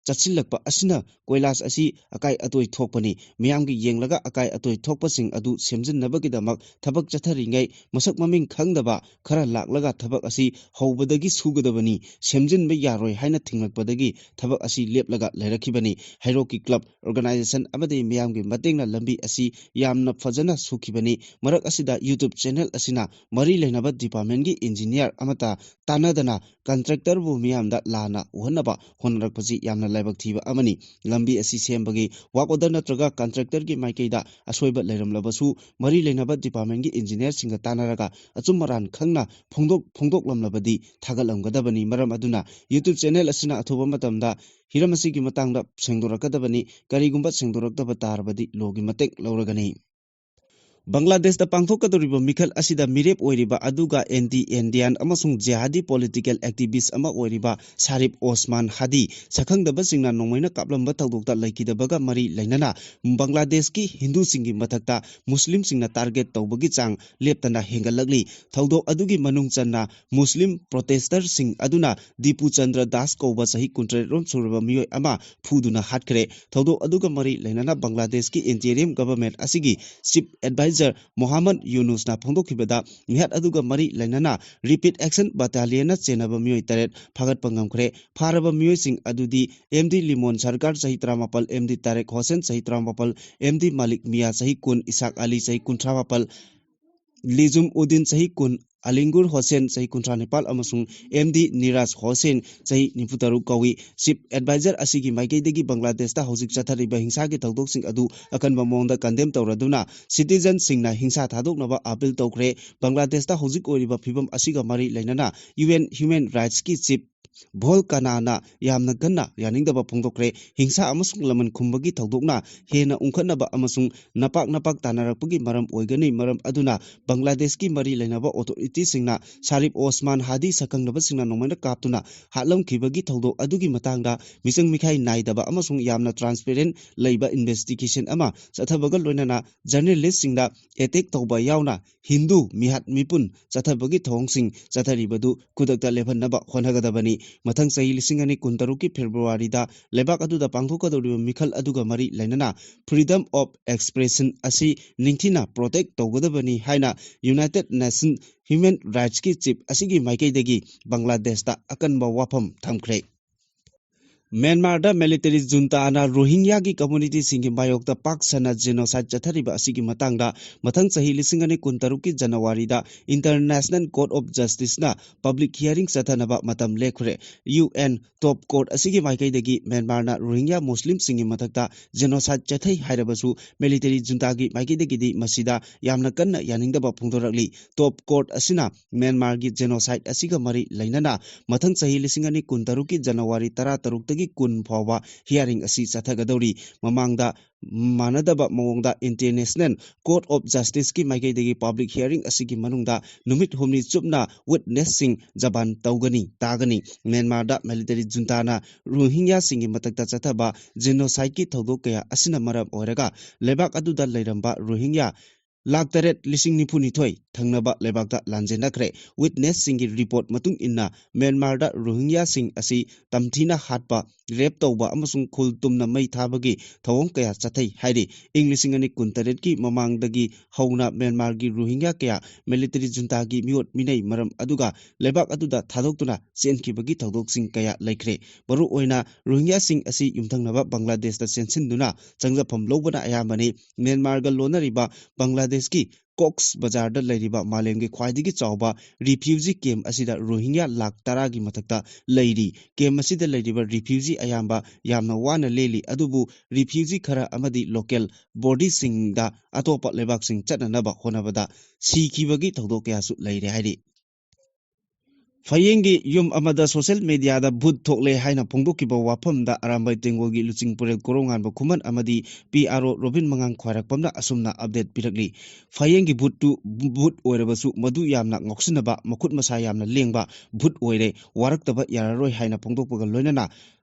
ꯆꯠꯁꯤꯜꯂꯛꯄ ꯑꯁꯤꯅ ꯀꯣꯏꯂꯥꯁ ꯑꯁꯤ ꯑꯀꯥꯏ ꯑꯇꯣꯏ ꯊꯣꯛꯄꯅꯤ꯫ ꯃꯤꯌꯥꯝꯒꯤ ꯌꯦꯡꯂꯒ ꯑꯀꯥꯏ ꯑꯇꯣꯏ ꯊꯣꯛꯄꯁꯤꯡ ꯑꯗꯨ ꯁꯦꯝꯖꯤꯟꯅꯕꯒꯤꯗꯃꯛ ꯊꯕꯛ ꯆꯠꯊꯔꯤꯉꯩ ꯃꯁꯛ ꯃꯃꯤꯡ ꯈꯪꯗꯕ ꯈꯔ ꯂꯥꯛꯂꯒ ꯊꯕꯛ ꯑꯁꯤ ꯍꯧꯕꯗꯒꯤ ꯁꯨꯒꯗꯕꯅꯤ, ꯁꯦꯝꯖꯤꯟꯕ ꯌꯥꯔꯣꯏ ꯍꯥꯏꯅ ꯊꯤꯡꯂꯛꯄꯗꯒꯤ ꯊꯕꯛ ꯑꯁꯤ ꯂꯦꯞꯂꯒ ꯂꯩꯔꯛꯈꯤꯕꯅꯤ꯫ ꯍꯩꯔꯣꯛꯀꯤ ꯀ꯭ꯂꯕ, ꯑꯣꯔꯒꯅꯥꯏꯖꯦꯁꯟ ꯑꯃꯗꯤ ꯃꯤꯌꯥꯝꯒꯤ ꯃꯇꯦꯡꯅ ꯂꯝꯕꯤ ꯑꯁꯤ ꯌꯥꯝꯅ ꯐꯖꯅ ꯁꯨꯈꯤꯕꯅꯤ꯫ ꯃꯔꯛ ꯑꯁꯤꯗ YouTube ꯆꯦꯅꯦꯜ ꯑꯁꯤꯅ ꯃꯔꯤ ꯂꯩꯅꯕ ꯗꯤꯄꯥꯔꯠꯃꯦꯟꯒꯤ ꯏꯟꯖꯤꯅꯤꯌꯥꯔ ꯑꯃꯠꯇ ꯇꯥꯟꯅꯗꯅ ꯀꯟꯇ꯭ꯔꯦꯛꯇꯔꯕꯨ ꯃꯤꯌꯥꯝꯗ ꯂꯥꯟꯅ ꯎꯍꯟꯅꯕ ꯍꯣꯠꯅꯔꯛꯄꯁꯤ ꯌꯥꯝꯅ ꯂꯥꯏꯕꯛ ꯊꯤꯕ ꯑꯃꯅꯤ꯫ ꯂꯝꯕꯤ ꯑꯁꯤ ꯁꯦꯝꯕꯒꯤ ꯋꯥꯔꯛ ꯑꯣꯔꯗꯔ ꯅꯠꯇ꯭ꯔꯒ ꯀꯟꯇ꯭ꯔꯦꯛꯇꯔꯒꯤ ꯃꯥꯏꯀꯩꯗ ꯑꯁꯣꯏꯕ ꯂꯩꯔꯝꯂꯕꯁꯨ, ꯃꯔꯤ ꯂꯩꯅꯕ ꯗꯤꯄꯥꯔꯠꯃꯦꯟꯒꯤ ꯏꯟꯖꯤꯅꯤꯌꯥꯔꯁꯤꯡꯒ ꯇꯥꯟꯅꯔꯒ ꯑꯆꯨꯝ ꯑꯔꯥꯟ ꯈꯪꯅ ꯐꯣꯡꯗꯣꯛ-, ꯐꯣꯡꯗꯣꯛꯂꯝꯂꯕꯗꯤ ꯊꯥꯒꯠꯂꯝꯒꯗꯕꯅꯤ꯫ ꯃꯔꯝ ꯑꯗꯨꯅ YouTube ꯆꯦꯅꯦꯜ ꯑꯁꯤꯅ ꯑꯊꯨꯕ ꯃꯇꯝꯗ ꯍꯤꯔꯝ ꯑꯁꯤꯒꯤ ꯃꯇꯥꯡꯗ ꯁꯦꯡꯗꯣꯔꯛꯀꯗꯕꯅꯤ꯫ ꯀꯔꯤꯒꯨꯝꯕ ꯁꯦꯡꯗꯣꯔꯛꯇꯕ ꯇꯥꯔꯕꯗꯤ ꯂꯣꯒꯤ ꯃꯇꯦꯡ ꯂꯧꯔꯒꯅꯤ꯫ ꯕꯪꯒ꯭ꯂꯥꯗꯦꯁꯇ ꯄꯥꯡꯊꯣꯛꯀꯗꯧꯔꯤꯕ ꯃꯤꯈꯜ ꯑꯁꯤꯗ ꯃꯤꯔꯦꯞ ꯑꯣꯏꯔꯤꯕ ꯑꯗꯨꯒ ꯑꯦꯟꯇꯤ ꯏꯟꯗꯤꯌꯥꯟ ꯑꯃꯁꯨꯡ ꯖꯤꯍꯥꯗꯤ ꯄꯣꯂꯤꯇꯤꯀꯦꯜ ꯑꯦꯛꯇꯤꯚꯤꯁ ꯑꯃ ꯑꯣꯏꯔꯤꯕ ꯁꯥꯔꯤꯐ ꯑꯣꯁꯃꯥꯟ ꯍꯥꯗꯤ ꯁꯛꯈꯪꯗꯕꯁꯤꯡꯅ ꯅꯣꯡꯃꯩꯅ ꯀꯥꯞꯂꯝꯕ ꯊꯧꯗꯣꯛꯇ ꯂꯩꯈꯤꯗꯕꯒ ꯃꯔꯤ ꯂꯩꯅꯅ ꯕꯪꯒ꯭ꯂꯥꯗꯦꯁꯀꯤ ꯍꯤꯟꯗꯨꯁꯤꯡꯒꯤ ꯃꯊꯛꯇ ꯃꯨꯁꯂꯤꯝꯁꯤꯡꯅ ꯇꯥꯔꯒꯦꯠ ꯇꯧꯕꯒꯤ ꯆꯥꯡ ꯂꯦꯞꯇꯅ ꯍꯦꯟꯒꯠꯂꯛꯂꯤ꯫ ꯊꯧꯗꯣꯛ ꯑꯗꯨꯒꯤ ꯃꯅꯨꯡ ꯆꯟꯅ ꯃꯨꯁꯂꯤꯝ ꯄ꯭ꯔꯣꯇꯦꯁꯇꯔꯁꯤꯡ ꯑꯗꯨꯅ ꯗꯤꯄꯨ ꯆꯟꯗ꯭ꯔ ꯗꯥꯁ ꯀꯧꯕ ꯆꯍꯤ ꯀꯨꯟꯇꯔꯦꯠ ꯔꯣꯝ ꯁꯨꯔꯕ ꯃꯤꯑꯣꯏ ꯑꯃ ꯐꯨꯗꯨꯅ ꯍꯥꯠꯈ꯭ꯔꯦ꯫ ꯊꯧꯗꯣꯛ ꯑꯗꯨꯒ ꯃꯔꯤ ꯂꯩꯅꯅ ꯕꯪꯒ꯭ꯂꯥꯗꯦꯁꯀꯤ ꯏꯟꯇꯤꯔꯤꯝ ꯒꯚꯔꯟꯃꯦꯟꯠ ꯑꯁꯤꯒꯤ ꯆꯤꯐ ꯑꯦꯗꯚꯥꯏꯖꯔ ꯃꯣꯍꯥꯃꯗ ꯌꯨꯅꯨꯁꯅ ꯐꯣꯡꯗꯣꯛꯈꯤꯕꯗ, ꯃꯤꯍꯥꯠ ꯑꯗꯨꯒ ꯃꯔꯤ ꯂꯩꯅꯅ ꯔꯦꯄꯤꯗ ꯑꯦꯛꯁꯟ ꯕꯠꯇꯥꯂꯤꯌꯟꯅ ꯆꯦꯟꯅꯕ ꯃꯤꯑꯣꯏ ꯇꯔꯦꯠ ꯐꯥꯒꯠꯄ ꯉꯝꯈ꯭ꯔꯦ꯫ ꯐꯥꯔꯕ ꯃꯤꯑꯣꯏꯁꯤꯡ ꯑꯗꯨꯗꯤ ꯑꯦꯝ ꯗꯤ ꯂꯤꯃꯣꯟ ꯁꯔꯀꯥꯔ, ꯆꯍꯤ ꯇꯔꯥꯃꯥꯄꯜ, ꯑꯦꯝ ꯗꯤ ꯇꯥꯔꯦꯛ ꯍꯣꯁꯦꯟ, ꯆꯍꯤ ꯇꯔꯥꯃꯥꯄꯜ, ꯑꯦꯝ ꯗꯤ ꯃꯥꯂꯤꯛ ꯃꯤꯌꯥ, ꯆꯍꯤ ꯀꯨꯟ, ꯏꯁꯥꯛ ꯑꯂꯤ, ꯆꯍꯤ ꯀꯨꯟꯊ꯭ꯔꯥ ꯃꯥꯄꯜ, ꯂꯤꯖꯨꯝ ꯎꯗꯤꯟ, ꯆꯍꯤ ꯀꯨꯟ, ꯑꯂꯤꯡꯒꯨꯔ ꯍꯣꯁꯦꯟ, ꯆꯍꯤ ꯀꯨꯟꯊ꯭ꯔꯥ ꯅꯤꯄꯥꯜ, ꯑꯃꯁꯨꯡ ꯑꯦꯝ ꯗꯤ ꯅꯤꯔꯥꯖ ꯍꯣꯁꯦꯟ, ꯆꯍꯤ ꯅꯤꯐꯨ ꯇꯔꯨꯛ ꯀꯧꯏ꯫ ꯆꯤꯐ ꯑꯦꯗꯚꯥꯏꯖꯔ ꯑꯁꯤꯒꯤ ꯃꯥꯏꯀꯩꯗꯒꯤ ꯕꯪꯒ꯭ꯂꯥꯗꯦꯁꯇ ꯍꯧꯖꯤꯛ ꯆꯠꯊꯔꯤꯕ ꯍꯤꯡꯁꯥꯒꯤ ꯊꯧꯗꯣꯛꯁꯤꯡ ꯑꯗꯨ ꯑꯀꯟꯕ ꯃꯑꯣꯡꯗ ꯀꯟꯗꯦꯝ ꯇꯧꯔꯗꯨꯅ ꯁꯤꯇꯤꯖꯟꯁꯤꯡꯅ ꯍꯤꯡꯁꯥ ꯊꯥꯗꯣꯛꯅꯕ ꯑꯥꯄꯤꯜ ꯇꯧꯈ꯭ꯔꯦ꯫ ꯕꯪꯒ꯭ꯂꯥꯗꯦꯁꯇ ꯍꯧꯖꯤꯛ ꯑꯣꯏꯔꯤꯕ ꯐꯤꯕꯝ ꯑꯁꯤꯒ ꯃꯔꯤ ꯂꯩꯅꯅ ꯌꯨ ꯑꯦꯟ ꯍ꯭ꯌꯨꯃꯦꯟ ꯔꯥꯏꯠꯁꯀꯤ ꯆꯤꯐ ꯚꯣꯜꯀꯥꯅꯥꯅ ꯌꯥꯝꯅ ꯀꯟꯅ ꯌꯥꯅꯤꯡꯗꯕ ꯐꯣꯡꯗꯣꯛꯈ꯭ꯔꯦ꯫ ꯍꯤꯡꯁꯥ ꯑꯃꯁꯨꯡ ꯂꯃꯟ ꯈꯨꯝꯕꯒꯤ ꯊꯧꯗꯣꯛꯅ ꯍꯦꯟꯅ ꯎꯪꯈꯠꯅꯕ ꯑꯃꯁꯨꯡ ꯅꯄꯥꯛ ꯅꯄꯥꯛ ꯇꯥꯅꯔꯛꯄꯒꯤ ꯃꯔꯝ ꯑꯣꯏꯒꯅꯤ꯫ ꯃꯔꯝ ꯑꯗꯨꯅ ꯕꯪꯒ꯭ꯂꯥꯗꯦꯁꯀꯤ ꯃꯔꯤ ꯂꯩꯅꯕ ꯑꯣꯊꯣꯔꯤꯇꯤꯁꯤꯡꯅ ꯁꯥꯔꯤꯐ ꯑꯣꯁꯃꯥꯟ ꯍꯥꯗꯤ ꯁꯛꯈꯪꯅꯕꯁꯤꯡꯅ ꯅꯣꯡꯃꯩꯅ ꯀꯥꯞꯇꯨꯅ ꯍꯥꯠꯂꯝꯈꯤꯕꯒꯤ ꯊꯧꯗꯣꯛ ꯑꯗꯨꯒꯤ ꯃꯇꯥꯡꯗ ꯃꯤꯆꯪ ꯃꯤꯈꯥꯏ ꯅꯥꯏꯗꯕ ꯑꯃꯁꯨꯡ ꯌꯥꯝꯅ ꯇ꯭ꯔꯥꯟꯁꯄꯦꯔꯦꯟ ꯂꯩꯕ ꯏꯟꯚꯦꯁꯇꯤꯒꯦꯁꯟ ꯑꯃ ꯆꯠꯊꯕꯒ ꯂꯣꯏꯅꯅ ꯖꯔꯅꯦꯂꯤꯁꯁꯤꯡꯗ ꯑꯦꯇꯦꯛ ꯇꯧꯕ ꯌꯥꯎꯅ ꯍꯤꯟꯗꯨ ꯃꯤꯍꯥꯠ ꯃꯤꯄꯨꯟ ꯆꯠꯊꯕꯒꯤ ꯊꯧꯑꯣꯡꯁꯤꯡ ꯆꯠꯊꯔꯤꯕꯗꯨ ꯈꯨꯗꯛꯇ ꯂꯦꯞꯍꯟꯅꯕ ꯍꯣꯠꯅꯒꯗꯕꯅꯤ꯫ ꯃꯊꯪ ꯆꯍꯤ ꯂꯤꯁꯤꯡ ꯑꯅꯤ ꯀꯨꯟꯇꯔꯨꯛꯀꯤ ꯐꯦꯕ꯭ꯔꯨꯋꯥꯔꯤꯗ ꯂꯩꯕꯥꯛ ꯑꯗꯨꯗ ꯄꯥꯡꯊꯣꯛꯀꯗꯧꯔꯤꯕ ꯃꯤꯈꯜ ꯑꯗꯨꯒ ꯃꯔꯤ ꯂꯩꯅꯅ freedom of expression ꯑꯁꯤ ꯅꯤꯡꯊꯤꯅ protect ꯇꯧꯒꯗꯕꯅꯤ ꯍꯥꯏꯅ United Nations Human Rightsꯀꯤ chief ꯑꯁꯤꯒꯤ ꯃꯥꯏꯀꯩꯗꯒꯤ ꯕꯪꯒ꯭ꯂꯥꯗꯦꯁꯇ ꯑꯀꯟꯕ ꯋꯥꯐꯝ ꯊꯝꯈ꯭ꯔꯦ꯫ ꯃ꯭ꯌꯥꯟꯃꯥꯔꯗ military juntaꯅ ꯔꯣꯍꯤꯡꯌꯥꯒꯤ communityꯁꯤꯡꯒꯤ ꯃꯥꯌꯣꯛꯇ ꯄꯥꯛ ꯁꯟꯅ genocide ꯆꯠꯊꯔꯤꯕ ꯑꯁꯤꯒꯤ ꯃꯇꯥꯡꯗ ꯃꯊꯪ ꯆꯍꯤ ꯂꯤꯁꯤꯡ ꯑꯅꯤ ꯀꯨꯟꯇꯔꯨꯛꯀꯤ ꯖꯅꯋꯥꯔꯤꯗ International Court of Justiceꯅ public hearing ꯆꯠꯊꯅꯕ ꯃꯇꯝ ꯂꯦꯞꯈ꯭ꯔꯦ꯫ UN top court ꯑꯁꯤꯒꯤ ꯃꯥꯏꯀꯩꯗꯒꯤ ꯃ꯭ꯌꯥꯟꯃꯥꯔꯅ ꯔꯣꯍꯤꯡꯌꯥ ꯃꯨꯁꯂꯤꯝꯁꯤꯡꯒꯤ ꯃꯊꯛꯇ genocide ꯆꯠꯊꯩ ꯍꯥꯏꯔꯕꯁꯨ military juntaꯒꯤ ꯃꯥꯏꯀꯩꯗꯒꯤꯗꯤ ꯃꯁꯤꯗ ꯌꯥꯝꯅ ꯀꯟꯅ ꯌꯥꯅꯤꯡꯗꯕ ꯐꯣꯡꯗꯣꯔꯛꯂꯤ꯫ Top court ꯑꯁꯤꯅ ꯃ꯭ꯌꯥꯟꯃꯥꯔꯒꯤ genocide ꯑꯁꯤꯒ ꯃꯔꯤ ꯂꯩꯅꯅ ꯃꯊꯪ ꯆꯍꯤ ꯂꯤꯁꯤꯡ ꯑꯅꯤ ꯀꯨꯟꯇꯔꯨꯛꯀꯤ ꯖꯅꯋꯥꯔꯤ ꯇꯔꯥꯇꯔꯨꯛꯇꯒꯤ ꯀꯨꯟ ꯐꯥꯎꯕ hearing ꯑꯁꯤ ꯆꯠꯊꯒꯗꯧꯔꯤ꯫ ꯃꯃꯥꯡꯗ ꯃꯥꯟꯅꯗꯕ ꯃꯑꯣꯡꯗ International Court of Justiceꯀꯤ ꯃꯥꯏꯀꯩꯗꯒꯤ public hearing ꯑꯁꯤꯒꯤ ꯃꯅꯨꯡꯗ ꯅꯨꯃꯤꯠ ꯍꯨꯝꯅꯤ ꯆꯨꯞꯅ witnessꯁꯤꯡ ꯖꯕꯥꯟ ꯇꯧꯒꯅꯤ, ꯇꯥꯒꯅꯤ꯫ ꯃ꯭ꯌꯥꯟꯃꯥꯔꯗ military juntaꯅ ꯔꯣꯍꯤꯡꯌꯥꯁꯤꯡꯒꯤ ꯃꯊꯛꯇ ꯆꯠꯊꯕ genocideꯀꯤ ꯊꯧꯗꯣꯛ ꯀꯌꯥ ꯑꯁꯤꯅ ꯃꯔꯝ ꯑꯣꯏꯔꯒ ꯂꯩꯕꯥꯛ ꯑꯗꯨꯗ ꯂꯩꯔꯝꯕ ꯔꯣꯍꯤꯡꯌꯥ ꯂꯥꯈ ꯇꯔꯦꯠ ꯂꯤꯁꯤꯡ ꯅꯤꯐꯨ ꯅꯤꯊꯣꯏ ꯊꯪꯅꯕ ꯂꯩꯕꯥꯛꯇ ꯂꯥꯟꯖꯦꯟꯅꯈ꯭ꯔꯦ꯫ Witnessꯁꯤꯡꯒꯤ report ꯃꯇꯨꯡ ꯏꯟꯅ ꯃ꯭ꯌꯥꯟꯃꯥꯔꯗ ꯔꯣꯍꯤꯡꯌꯥꯁꯤꯡ ꯑꯁꯤ ꯇꯝꯊꯤꯅ ꯍꯥꯠꯄ, rape ꯇꯧꯕ ꯑꯃꯁꯨꯡ ꯈꯨꯜ ꯇꯨꯝꯅ ꯃꯩ ꯊꯥꯕꯒꯤ ꯊꯧꯑꯣꯡ ꯀꯌꯥ ꯆꯠꯊꯩ ꯍꯥꯏꯔꯤ꯫ ꯏꯪ ꯂꯤꯁꯤꯡ ꯑꯅꯤ ꯀꯨꯟꯇꯔꯦꯠꯀꯤ ꯃꯃꯥꯡꯗꯒꯤ ꯍꯧꯅ ꯃ꯭ꯌꯥꯟꯃꯥꯔꯒꯤ ꯔꯣꯍꯤꯡꯌꯥ ꯀꯌꯥ military juntaꯒꯤ ꯃꯤꯑꯣꯠ ꯃꯤꯅꯩ ꯃꯔꯝ ꯑꯗꯨꯒ ꯂꯩꯕꯥꯛ ꯑꯗꯨꯗ ꯊꯥꯗꯣꯛꯇꯨꯅ ꯆꯦꯟꯈꯤꯕꯒꯤ ꯊꯧꯗꯣꯛꯁꯤꯡ ꯀꯌꯥ ꯂꯩꯈ꯭ꯔꯦ꯫ ꯃꯔꯨꯑꯣꯏꯅ ꯔꯣꯍꯤꯡꯌꯥꯁꯤꯡ ꯑꯁꯤ ꯌꯨꯝꯊꯪꯅꯕ ꯕꯪꯒ꯭ꯂꯥꯗꯦꯁꯇ ꯆꯦꯟꯁꯤꯟꯗꯨꯅ ꯆꯪꯖꯐꯝ ꯂꯧꯕꯅ ꯑꯌꯥꯝꯕꯅꯤ꯫ ꯃ꯭ꯌꯥꯟꯃꯥꯔꯒ ꯂꯣꯟꯅꯔꯤꯕ ꯕꯪꯒ꯭ꯂꯥꯗꯦꯁꯀꯤ ꯀꯣꯛꯁ ꯕꯖꯥꯔꯗ ꯂꯩꯔꯤꯕ ꯃꯥꯂꯦꯝꯒꯤ ꯈ꯭ꯋꯥꯏꯗꯒꯤ ꯆꯥꯎꯕ refugee camp ꯑꯁꯤꯗ ꯔꯣꯍꯤꯡꯌꯥ ꯂꯥꯈ ꯇꯔꯥꯒꯤ ꯃꯊꯛꯇ ꯂꯩꯔꯤ꯫ Camp ꯑꯁꯤꯗ ꯂꯩꯔꯤꯕ refugee ꯑꯌꯥꯝꯕ ꯌꯥꯝꯅ ꯋꯥꯅ ꯂꯦꯜꯂꯤ, ꯑꯗꯨꯕꯨ refugee ꯈꯔ ꯑꯃꯗꯤ local bodyꯁꯤꯡꯗ ꯑꯇꯣꯞꯄ ꯂꯩꯕꯥꯛꯁꯤꯡ ꯆꯠꯅꯅꯕ ꯍꯣꯠꯅꯕꯗ ꯁꯤꯈꯤꯕꯒꯤ ꯊꯧꯗꯣꯛ ꯀꯌꯥꯁꯨ ꯂꯩꯔꯦ ꯍꯥꯏꯔꯤ꯫ ꯐꯌꯦꯡꯒꯤ ꯌꯨꯝ ꯑꯃꯗ social mediaꯗ ꯚꯨꯠ ꯊꯣꯛꯂꯦ ꯍꯥꯏꯅ ꯐꯣꯡꯗꯣꯛꯈꯤꯕ ꯋꯥꯐꯝꯗ ꯑꯔꯥꯝꯕꯥꯏ ꯇꯦꯡꯒꯣꯜꯒꯤ ꯂꯨꯆꯤꯡ ꯄꯨꯔꯦꯜ ꯀꯣꯔꯧꯉꯥꯟꯕ ꯈꯨꯃꯟ ꯑꯃꯗꯤ P R O ꯔꯣꯕꯤꯟ ꯃꯉꯥꯡ ꯈ꯭ꯋꯥꯏꯔꯥꯛꯄꯝꯅ ꯑꯁꯨꯝꯅ update ꯄꯤꯔꯛꯂꯤ꯫ ꯐꯌꯦꯡꯒꯤ ꯚꯨꯠꯇꯨ ꯚꯨꯠ ꯑꯣꯏꯔꯕꯁꯨ ꯃꯗꯨ ꯌꯥꯝꯅ ꯉꯥꯎꯁꯤꯟꯅꯕ, ꯃꯈꯨꯠ ꯃꯁꯥ ꯌꯥꯝꯅ ꯂꯦꯡꯕ ꯚꯨꯠ ꯑꯣꯏꯔꯦ, ꯋꯥꯔꯛꯇꯕ ꯌꯥꯔꯔꯣꯏ ꯍꯥꯏꯅ ꯐꯣꯡꯗꯣꯛꯄꯒ ꯂꯣꯏꯅꯅ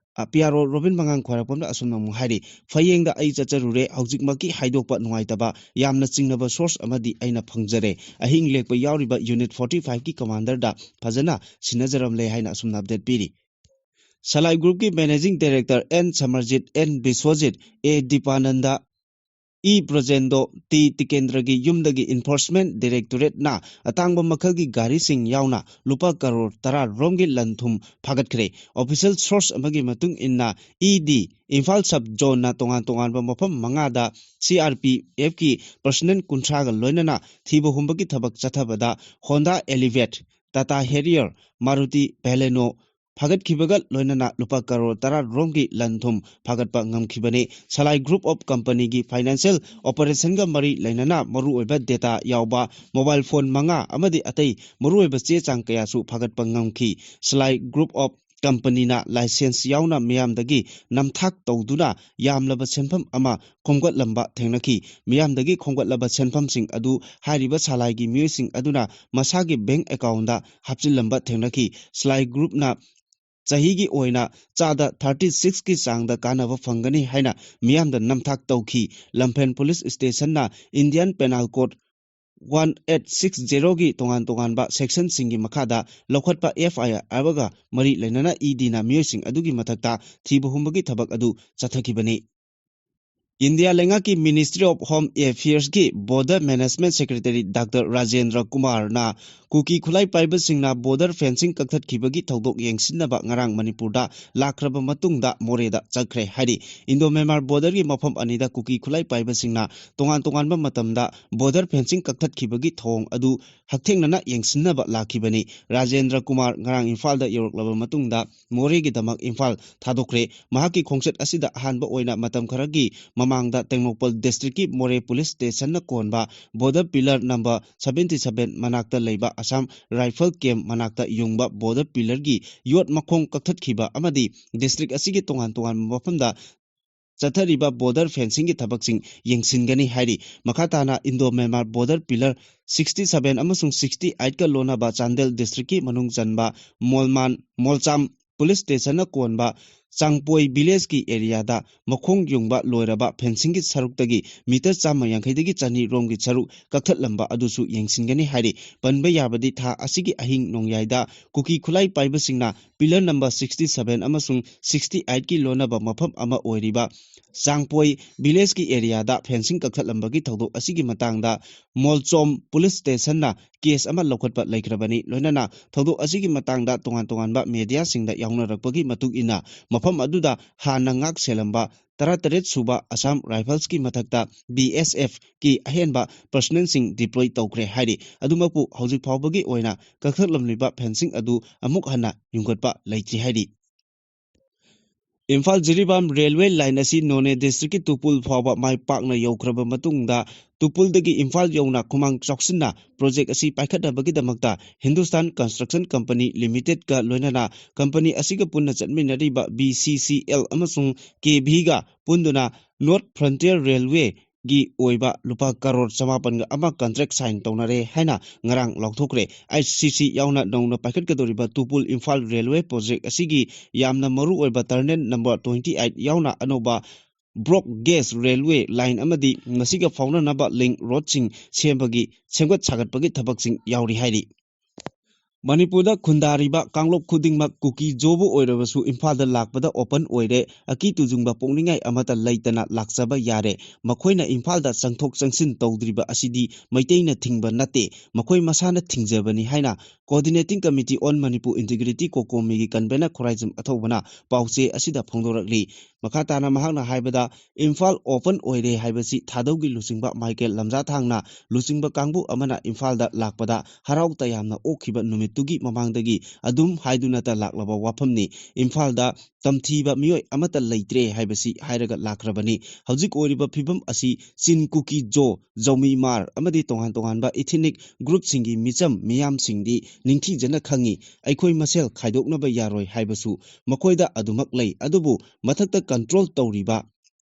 ꯄꯤ ꯑꯥꯔ ꯑꯣ ꯔꯣꯕꯤꯟ ꯃꯉꯥꯡ ꯈ꯭ꯋꯥꯏꯔꯥꯛꯄꯝꯅ ꯑꯁꯨꯝꯅ ꯑꯃꯨꯛ ꯍꯥꯏꯔꯤ, "ꯐꯌꯦꯡꯗ ꯑꯩ ꯆꯠꯆꯔꯨꯔꯦ, ꯍꯧꯖꯤꯛꯃꯛꯀꯤ ꯍꯥꯏꯗꯣꯛꯄ ꯅꯨꯡꯉꯥꯏꯇꯕ ꯌꯥꯝꯅ ꯆꯤꯡꯅꯕ ꯁꯣꯔꯁ ꯑꯃꯗꯤ ꯑꯩꯅ ꯐꯪꯖꯔꯦ꯫ ꯑꯍꯤꯡ ꯂꯦꯛꯄ ꯌꯥꯎꯔꯤꯕ ꯌꯨꯅꯤꯠ ꯐꯣꯔꯇꯤ ꯐꯥꯏꯚꯀꯤ ꯀꯃꯥꯟꯗꯔꯗ ꯐꯖꯅ ꯁꯤꯟꯅꯖꯔꯝꯂꯦ" ꯍꯥꯏꯅ ꯑꯁꯨꯝꯅ ꯑꯞꯗꯦꯠ ꯄꯤꯔꯤ꯫ ꯁꯂꯥꯏ ꯒ꯭ꯔꯨꯞꯀꯤ managing director N Samarjit, N Biswajit, A Dipananda, I Brajendro, T ꯇꯤꯀꯦꯟꯗ꯭ꯔꯒꯤ ꯌꯨꯝꯗꯒꯤ ꯏꯟꯐꯣꯔꯁꯃꯦꯟ ꯗꯥꯏꯔꯦꯛꯇꯣꯔꯦꯠꯅ ꯑꯇꯥꯡꯕ ꯃꯈꯜꯒꯤ ꯒꯥꯔꯤꯁꯤꯡ ꯌꯥꯎꯅ ꯂꯨꯄꯥ ꯀꯔꯣꯔ ꯇꯔꯥ ꯔꯣꯝꯒꯤ ꯂꯟ ꯊꯨꯝ ꯐꯥꯒꯠꯈ꯭ꯔꯦ꯫ ꯑꯣꯐꯤꯁꯤꯌꯦꯜ ꯁꯣꯔꯁ ꯑꯃꯒꯤ ꯃꯇꯨꯡ ꯏꯟꯅ, ꯏ ꯗꯤ ꯏꯝꯐꯥꯜ ꯁꯕ ꯖꯣꯟꯅ ꯇꯣꯉꯥꯟ ꯇꯣꯉꯥꯟꯕ ꯃꯐꯝ ꯃꯉꯥꯗ ꯁꯤ ꯑꯥꯔ ꯄꯤ ꯑꯦꯐꯀꯤ ꯄꯔꯁꯅꯦꯜ ꯀꯨꯟꯊ꯭ꯔꯥꯒ ꯂꯣꯏꯅꯅ ꯊꯤꯕ ꯍꯨꯝꯕꯒꯤ ꯊꯕꯛ ꯆꯠꯊꯕꯗ ꯍꯣꯟꯗꯥ ꯑꯦꯂꯤꯚꯦꯠ, ꯇꯥꯇꯥ ꯍꯦꯔꯤꯌꯔ, ꯃꯥꯔꯨꯇꯤ ꯕꯦꯂꯦꯅꯣ ꯐꯥꯒꯠꯈꯤꯕꯒ ꯂꯣꯏꯅꯅ ꯂꯨꯄꯥ ꯀꯔꯣꯔ ꯇꯔꯥ ꯔꯣꯝꯒꯤ ꯂꯟ ꯊꯨꯝ ꯐꯥꯒꯠꯄ ꯉꯝꯈꯤꯕꯅꯤ꯫ ꯁꯂꯥꯏ ꯒ꯭ꯔꯨꯞ ꯑꯣꯐ ꯀꯝꯄꯅꯤꯒꯤ ꯐꯥꯏꯅꯥꯟꯁꯤꯌꯦꯜ ꯑꯣꯄꯔꯦꯁꯟꯒ ꯃꯔꯤ ꯂꯩꯅꯅ ꯃꯔꯨꯑꯣꯏꯕ ꯗꯦꯇꯥ ꯌꯥꯎꯕ ꯃꯣꯕꯥꯏꯜ ꯐꯣꯟ ꯃꯉꯥ ꯑꯃꯗꯤ ꯑꯇꯩ ꯃꯔꯨꯑꯣꯏꯕ ꯆꯦ ꯆꯥꯡ ꯀꯌꯥꯁꯨ ꯐꯥꯒꯠꯄ ꯉꯝꯈꯤ꯫ ꯁꯂꯥꯏ ꯒ꯭ꯔꯨꯞ ꯑꯣꯐ ꯀꯝꯄꯅꯤꯅ ꯂꯥꯏꯁꯦꯟꯁ ꯌꯥꯎꯅ ꯃꯤꯌꯥꯝꯗꯒꯤ ꯅꯝꯊꯥꯛ ꯇꯧꯗꯨꯅ ꯌꯥꯝꯂꯕ ꯁꯦꯟꯐꯝ ꯑꯃ ꯈꯣꯝꯒꯠꯂꯝꯕ ꯊꯦꯡꯅꯈꯤ꯫ ꯃꯤꯌꯥꯝꯗꯒꯤ ꯈꯣꯝꯒꯠꯂꯕ ꯁꯦꯟꯐꯝꯁꯤꯡ ꯑꯗꯨ ꯍꯥꯏꯔꯤꯕ ꯁꯂꯥꯏꯒꯤ ꯃꯤꯑꯣꯏꯁꯤꯡ ꯑꯗꯨꯅ ꯃꯁꯥꯒꯤ ꯕꯦꯡꯛ ꯑꯦꯀꯥꯎꯟꯗ ꯍꯥꯞꯆꯤꯜꯂꯝꯕ ꯊꯦꯡꯅꯈꯤ꯫ ꯁꯂꯥꯏ ꯒ꯭ꯔꯨꯞꯅ ꯆꯍꯤꯒꯤ ꯑꯣꯏꯅ ꯆꯥꯗ ꯊꯥꯔꯇꯤ ꯁꯤꯛꯁꯀꯤ ꯆꯥꯡꯗ ꯀꯥꯟꯅꯕ ꯐꯪꯒꯅꯤ ꯍꯥꯏꯅ ꯃꯤꯌꯥꯝꯗ ꯅꯝꯊꯥꯛ ꯇꯧꯈꯤ꯫ ꯂꯝꯐꯦꯜ ꯄꯨꯂꯤꯁ ꯁ꯭ꯇꯦꯁꯟꯅ Indian penal code one eight six ꯖꯦꯔꯣꯒꯤ ꯇꯣꯉꯥꯟ ꯇꯣꯉꯥꯟꯕ ꯁꯦꯛꯁꯟꯁꯤꯡꯒꯤ ꯃꯈꯥꯗ ꯂꯧꯈꯠꯄ ꯑꯦꯐ ꯑꯥꯏ ꯑꯥꯔ ꯑꯃꯒ ꯃꯔꯤ ꯂꯩꯅꯅ ꯏ ꯗꯤꯅ ꯃꯤꯑꯣꯏꯁꯤꯡ ꯑꯗꯨꯒꯤ ꯃꯊꯛꯇ ꯊꯤꯕ ꯍꯨꯝꯕꯒꯤ ꯊꯕꯛ ꯑꯗꯨ ꯆꯠꯊꯈꯤꯕꯅꯤ꯫ ꯏꯟꯗꯤꯌꯥ ꯂꯩꯉꯥꯛꯀꯤ ꯃꯤꯅꯤꯁꯇ꯭ꯔꯤ ꯑꯣꯐ ꯍꯣꯝ ꯑꯦꯐꯤꯌꯔꯁꯀꯤ border management secretary doctor Rajendra ꯀꯨꯃꯥꯔꯅ ꯀꯨꯀꯤ ꯈꯨꯠꯂꯥꯏ ꯄꯥꯏꯕꯁꯤꯡꯅ ꯕꯣꯔꯗꯔ ꯐꯦꯟꯁꯤꯡ ꯀꯛꯊꯠꯈꯤꯕꯒꯤ ꯊꯧꯗꯣꯛ ꯌꯦꯡꯁꯤꯟꯅꯕ ꯉꯔꯥꯡ ꯃꯅꯤꯄꯨꯔꯗ ꯂꯥꯛꯈ꯭ꯔꯕ ꯃꯇꯨꯡꯗ ꯃꯣꯔꯦꯗ ꯆꯠꯈ꯭ꯔꯦ ꯍꯥꯏꯔꯤ꯫ ꯏꯟꯗꯣ ꯃ꯭ꯌꯥꯟꯃꯥꯔ ꯕꯣꯔꯗꯔꯒꯤ ꯃꯐꯝ ꯑꯅꯤꯗ ꯀꯨꯀꯤ ꯈꯨꯠꯂꯥꯏ ꯄꯥꯏꯕꯁꯤꯡꯅ ꯇꯣꯉꯥꯟ ꯇꯣꯉꯥꯟꯕ ꯃꯇꯝꯗ ꯕꯣꯔꯗꯔ ꯐꯦꯟꯁꯤꯡ ꯀꯛꯊꯠꯈꯤꯕꯒꯤ ꯊꯧꯑꯣꯡ ꯑꯗꯨ ꯍꯛꯊꯦꯡꯅꯅ ꯌꯦꯡꯁꯤꯟꯅꯕ ꯂꯥꯛꯈꯤꯕꯅꯤ꯫ ꯔꯥꯖꯦꯟꯗ꯭ꯔ ꯀꯨꯃꯥꯔ ꯉꯔꯥꯡ ꯏꯝꯐꯥꯜꯗ ꯌꯧꯔꯛꯂꯕ ꯃꯇꯨꯡꯗ ꯃꯣꯔꯦꯒꯤꯗꯃꯛ ꯏꯝꯐꯥꯜ ꯊꯥꯗꯣꯛꯈ꯭ꯔꯦ꯫ ꯃꯍꯥꯛꯀꯤ ꯈꯣꯡꯆꯠ ꯑꯁꯤꯗ ꯑꯍꯥꯟꯕ ꯑꯣꯏꯅ ꯃꯇꯝ ꯈꯔꯒꯤ ꯃꯃꯥꯡꯗ ꯇꯦꯡꯅꯧꯄꯜ ꯗꯤꯁꯇ꯭ꯔꯤꯛꯀꯤ ꯃꯣꯔꯦ ꯄꯨꯂꯤꯁ ꯁ꯭ꯇꯦꯁꯟꯅ ꯀꯣꯟꯕ border pillar number seventy seven ꯃꯅꯥꯛꯇ ꯂꯩꯕ ꯑꯁꯥꯝ ꯔꯥꯏꯐꯜ ꯀꯦꯝꯞ ꯃꯅꯥꯛꯇ ꯌꯨꯡꯕ ꯕꯣꯔꯗꯔ ꯄꯤꯂꯔꯒꯤ ꯌꯣꯠ ꯃꯈꯣꯡ ꯀꯛꯊꯠꯈꯤꯕ ꯑꯃꯗꯤ ꯗꯤꯁꯇ꯭ꯔꯤꯛ ꯑꯁꯤꯒꯤ ꯇꯣꯉꯥꯟ ꯇꯣꯉꯥꯟꯕ ꯃꯐꯝꯗ ꯆꯠꯊꯔꯤꯕ ꯕꯣꯔꯗꯔ ꯐꯦꯟꯁꯤꯡꯒꯤ ꯊꯕꯛꯁꯤꯡ ꯌꯦꯡꯁꯤꯟꯒꯅꯤ ꯍꯥꯏꯔꯤ꯫ ꯃꯈꯥ ꯇꯥꯅ Indo Myanmar border pillar sixty seven ꯑꯃꯁꯨꯡ ꯁꯤꯛꯁꯇꯤ ꯑꯩꯠꯀ ꯂꯣꯟꯅꯕ ꯆꯥꯟꯗꯦꯜ ꯗꯤꯁꯇ꯭ꯔꯤꯛꯀꯤ ꯃꯅꯨꯡ ꯆꯟꯕ ꯃꯣꯜꯃꯥꯟ, ꯃꯣꯜꯆꯥꯝ ꯄꯨꯂꯤꯁ ꯁ꯭ꯇꯦꯁꯟꯅ ꯀꯣꯟꯕ ꯆꯥꯡꯄꯣꯏ ꯚꯤꯂꯦꯖꯀꯤ ꯑꯦꯔꯤꯌꯥꯗ ꯃꯈꯣꯡ ꯌꯨꯡꯕ ꯂꯣꯏꯔꯕ ꯐꯦꯟꯁꯤꯡꯒꯤ ꯁꯔꯨꯛꯇꯒꯤ ꯃꯤꯇꯔ ꯆꯥꯝꯃ ꯌꯥꯡꯈꯩꯗꯒꯤ ꯆꯅꯤ ꯔꯣꯝꯒꯤ ꯁꯔꯨꯛ ꯀꯛꯊꯠꯂꯝꯕ ꯑꯗꯨꯁꯨ ꯌꯦꯡꯁꯤꯟꯒꯅꯤ ꯍꯥꯏꯔꯤ꯫ ꯄꯟꯕ ꯌꯥꯕꯗꯤ, ꯊꯥ ꯑꯁꯤꯒꯤ ꯑꯍꯤꯡ ꯅꯣꯡꯌꯥꯏꯗ ꯀꯨꯀꯤ ꯈꯨꯠꯂꯥꯏ ꯄꯥꯏꯕꯁꯤꯡꯅ ꯄꯤꯂꯔ ꯅꯝꯕꯔ ꯁꯤꯛꯁꯇꯤ ꯁꯚꯦꯟ ꯑꯃꯁꯨꯡ ꯁꯤꯛꯁꯇꯤ ꯑꯩꯠꯀꯤ ꯂꯣꯟꯅꯕ ꯃꯐꯝ ꯑꯃ ꯑꯣꯏꯔꯤꯕ ꯆꯥꯡꯄꯣꯏ ꯚꯤꯂꯦꯖꯀꯤ ꯑꯦꯔꯤꯌꯥꯗ ꯐꯦꯟꯁꯤꯡ ꯀꯛꯊꯠꯂꯝꯕꯒꯤ ꯊꯧꯗꯣꯛ ꯑꯁꯤꯒꯤ ꯃꯇꯥꯡꯗ ꯃꯣꯜꯆꯣꯝ ꯄꯨꯂꯤꯁ ꯁ꯭ꯇꯦꯁꯟꯅ ꯀꯦꯁ ꯑꯃ ꯂꯧꯈꯠꯄ ꯂꯩꯈ꯭ꯔꯕꯅꯤ꯫ ꯂꯣꯏꯅꯅ ꯊꯧꯗꯣꯛ ꯑꯁꯤꯒꯤ ꯃꯇꯥꯡꯗ ꯇꯣꯉꯥꯟ ꯇꯣꯉꯥꯟꯕ ꯃꯦꯗꯤꯌꯥꯁꯤꯡꯗ ꯌꯥꯎꯅꯔꯛꯄꯒꯤ ꯃꯇꯨꯡ ꯏꯟꯅ, ꯃꯐꯝ ꯑꯗꯨꯗ ꯍꯥꯟꯅ ꯉꯥꯛ ꯁꯦꯜꯂꯝꯕ ꯇꯔꯥꯇꯔꯦꯠ ꯁꯨꯕ ꯑꯁꯥꯝ ꯔꯥꯏꯐꯜꯁꯀꯤ ꯃꯊꯛꯇ ꯕꯤ ꯑꯦꯁ ꯑꯦꯐꯀꯤ ꯑꯍꯦꯟꯕ ꯄꯔꯁꯅꯦꯜꯁꯤꯡ ꯗꯤꯄ꯭ꯂꯣꯏ ꯇꯧꯈ꯭ꯔꯦ ꯍꯥꯏꯔꯤ꯫ ꯑꯗꯨꯃꯛꯄꯨ ꯍꯧꯖꯤꯛ ꯐꯥꯎꯕꯒꯤ ꯑꯣꯏꯅ ꯀꯛꯊꯠꯂꯝꯂꯤꯕ ꯐꯦꯟꯁꯤꯡ ꯑꯗꯨ ꯑꯃꯨꯛ ꯍꯟꯅ ꯌꯨꯡꯈꯠꯄ ꯂꯩꯇ꯭ꯔꯤ ꯍꯥꯏꯔꯤ꯫ ꯏꯝꯐꯥꯜ ꯖꯤꯔꯤꯕꯥꯝ ꯔꯦꯜꯋꯦ ꯂꯥꯏꯟ ꯑꯁꯤ ꯅꯣꯅꯦ ꯗꯤꯁꯇ꯭ꯔꯤꯛꯀꯤ ꯇꯨꯄꯨꯜ ꯐꯥꯎꯕ ꯃꯥꯏ ꯄꯥꯛꯅ ꯌꯧꯈ꯭ꯔꯕ ꯃꯇꯨꯡꯗ, ꯇꯨꯄꯨꯜꯗꯒꯤ ꯏꯝꯐꯥꯜ ꯌꯧꯅ ꯈꯨꯃꯥꯡ ꯆꯥꯎꯁꯤꯟꯅ ꯄ꯭ꯔꯣꯖꯦꯛ ꯑꯁꯤ ꯄꯥꯏꯈꯠꯅꯕꯒꯤꯗꯃꯛꯇ ꯍꯤꯟꯗꯨꯁꯇꯥꯟ ꯀꯟꯁꯇ꯭ꯔꯛꯁꯟ ꯀꯝꯄꯅꯤ ꯂꯤꯃꯤꯇꯦꯗꯀ ꯂꯣꯏꯅꯅ ꯀꯝꯄꯅꯤ ꯑꯁꯤꯒ ꯄꯨꯟꯅ ꯆꯠꯃꯤꯟꯅꯔꯤꯕ ꯕꯤ ꯁꯤ ꯁꯤ ꯑꯦꯜ ꯑꯃꯁꯨꯡ ꯀꯦ ꯚꯤꯒ ꯄꯨꯟꯗꯨꯅ ꯅꯣꯔꯠ ꯐ꯭ꯔꯟꯇꯤꯌꯔ ꯔꯦꯜꯋꯦꯒꯤ ꯑꯣꯏꯕ ꯂꯨꯄꯥ ꯀꯔꯣꯔ ꯆꯃꯥꯄꯟꯒ ꯑꯃ ꯀꯟꯇ꯭ꯔꯦꯛ ꯁꯥꯏꯟ ꯇꯧꯅꯔꯦ ꯍꯥꯏꯅ ꯉꯔꯥꯡ ꯂꯥꯎꯊꯣꯛꯈ꯭ꯔꯦ꯫ ꯑꯩꯆ ꯁꯤ ꯁꯤ ꯌꯥꯎꯅ ꯅꯧꯅ ꯄꯥꯏꯈꯠꯀꯗꯧꯔꯤꯕ ꯇꯨꯄꯨꯜ ꯏꯝꯐꯥꯜ ꯔꯦꯜꯋꯦ ꯄ꯭ꯔꯣꯖꯦꯛ ꯑꯁꯤꯒꯤ ꯌꯥꯝꯅ ꯃꯔꯨ ꯑꯣꯏꯕ ꯇꯔꯅꯦꯜ ꯅꯝꯕꯔ ꯇ꯭ꯋꯦꯟꯇꯤ ꯑꯩꯠ ꯌꯥꯎꯅ ꯑꯅꯧꯕ ꯕ꯭ꯔꯣꯛ ꯒꯦꯖ ꯔꯦꯜꯋꯦ ꯂꯥꯏꯟ ꯑꯃꯗꯤ ꯃꯁꯤꯒ ꯐꯥꯎꯅꯅꯕ ꯂꯤꯡ ꯔꯣꯗꯁꯤꯡ ꯁꯦꯝꯕꯒꯤ, ꯁꯦꯝꯒꯠ ꯁꯥꯒꯠꯄꯒꯤ ꯊꯕꯛꯁꯤꯡ ꯌꯥꯎꯔꯤ ꯍꯥꯏꯔꯤ꯫ ꯃꯅꯤꯄꯨꯔꯗ ꯈꯨꯟꯗꯥꯔꯤꯕ ꯀꯥꯡꯂꯨꯞ ꯈꯨꯗꯤꯡꯃꯛ ꯀꯨꯀꯤꯖꯣꯕꯨ ꯑꯣꯏꯔꯕꯁꯨ ꯏꯝꯐꯥꯜꯗ ꯂꯥꯛꯄꯗ ꯑꯣꯄꯟ ꯑꯣꯏꯔꯦ, ꯑꯀꯤ ꯇꯨꯖꯨꯡꯕ ꯄꯣꯛꯅꯤꯡꯉꯥꯏ ꯑꯃꯠꯇ ꯂꯩꯇꯅ ꯂꯥꯛꯆꯕ ꯌꯥꯔꯦ꯫ ꯃꯈꯣꯏꯅ ꯏꯝꯐꯥꯜꯗ ꯆꯪꯊꯣꯛ ꯆꯪꯁꯤꯟ ꯇꯧꯗ꯭ꯔꯤꯕ ꯑꯁꯤꯗꯤ ꯃꯩꯇꯩꯅ ꯊꯤꯡꯕ ꯅꯠꯇꯦ, ꯃꯈꯣꯏ ꯃꯁꯥꯅ ꯊꯤꯡꯖꯕꯅꯤ ꯍꯥꯏꯅ Coordinating Committee on Manipur Integrity, ꯀꯣꯀꯣꯃꯤꯒꯤ ꯀꯟꯚꯦꯅꯔ ꯈꯨꯔꯥꯏꯖꯝ ꯑꯊꯧꯕꯅ ꯄꯥꯎꯆꯦ ꯑꯁꯤꯗ ꯐꯣꯡꯗꯣꯔꯛꯂꯤ꯫ ꯃꯈꯥ ꯇꯥꯅ ꯃꯍꯥꯛꯅ ꯍꯥꯏꯕꯗ, ꯏꯝꯐꯥꯜ ꯑꯣꯄꯟ ꯑꯣꯏꯔꯦ ꯍꯥꯏꯕꯁꯤ ꯊꯥꯗꯧꯒꯤ ꯂꯨꯆꯤꯡꯕ ꯃꯥꯏꯀꯦꯜ ꯂꯝꯖꯥꯊꯥꯡꯅ ꯂꯨꯆꯤꯡꯕ ꯀꯥꯡꯕꯨ ꯑꯃꯅ ꯏꯝꯐꯥꯜꯗ ꯂꯥꯛꯄꯗ ꯍꯔꯥꯎ ꯇꯌꯥꯝꯅ ꯑꯣꯛꯈꯤꯕ ꯅꯨꯃꯤꯠꯇꯨꯒꯤ ꯃꯃꯥꯡꯗꯒꯤ ꯑꯗꯨꯝ ꯍꯥꯏꯗꯨꯅꯇ ꯂꯥꯛꯂꯕ ꯋꯥꯐꯝꯅꯤ꯫ ꯏꯝꯐꯥꯜꯗ ꯇꯝꯊꯤꯕ ꯃꯤꯑꯣꯏ ꯑꯃꯠꯇ ꯂꯩꯇ꯭ꯔꯦ ꯍꯥꯏꯕꯁꯤ ꯍꯥꯏꯔꯒ ꯂꯥꯛꯈ꯭ꯔꯕꯅꯤ꯫ ꯍꯧꯖꯤꯛ ꯑꯣꯏꯔꯤꯕ ꯐꯤꯕꯝ ꯑꯁꯤ ꯆꯤꯟ, ꯀꯨꯀꯤ, ꯖꯣ, ꯖꯧꯃꯤ, ꯃꯥꯔ ꯑꯃꯗꯤ ꯇꯣꯉꯥꯟ ꯇꯣꯉꯥꯟꯕ ꯏꯊꯤꯅꯤꯛ ꯒ꯭ꯔꯨꯞꯁꯤꯡꯒꯤ ꯃꯤꯆꯝ ꯃꯤꯌꯥꯝꯁꯤꯡꯗꯤ ꯅꯤꯡꯊꯤꯖꯅ ꯈꯪꯏ꯫ ꯑꯩꯈꯣꯏ ꯃꯁꯦꯜ ꯈꯥꯏꯗꯣꯛꯅꯕ ꯌꯥꯔꯣꯏ ꯍꯥꯏꯕꯁꯨ ꯃꯈꯣꯏꯗ ꯑꯗꯨꯃꯛ ꯂꯩ꯫ ꯑꯗꯨꯕꯨ ꯃꯊꯛꯇ ꯀꯟꯇ꯭ꯔꯣꯜ ꯇꯧꯔꯤꯕ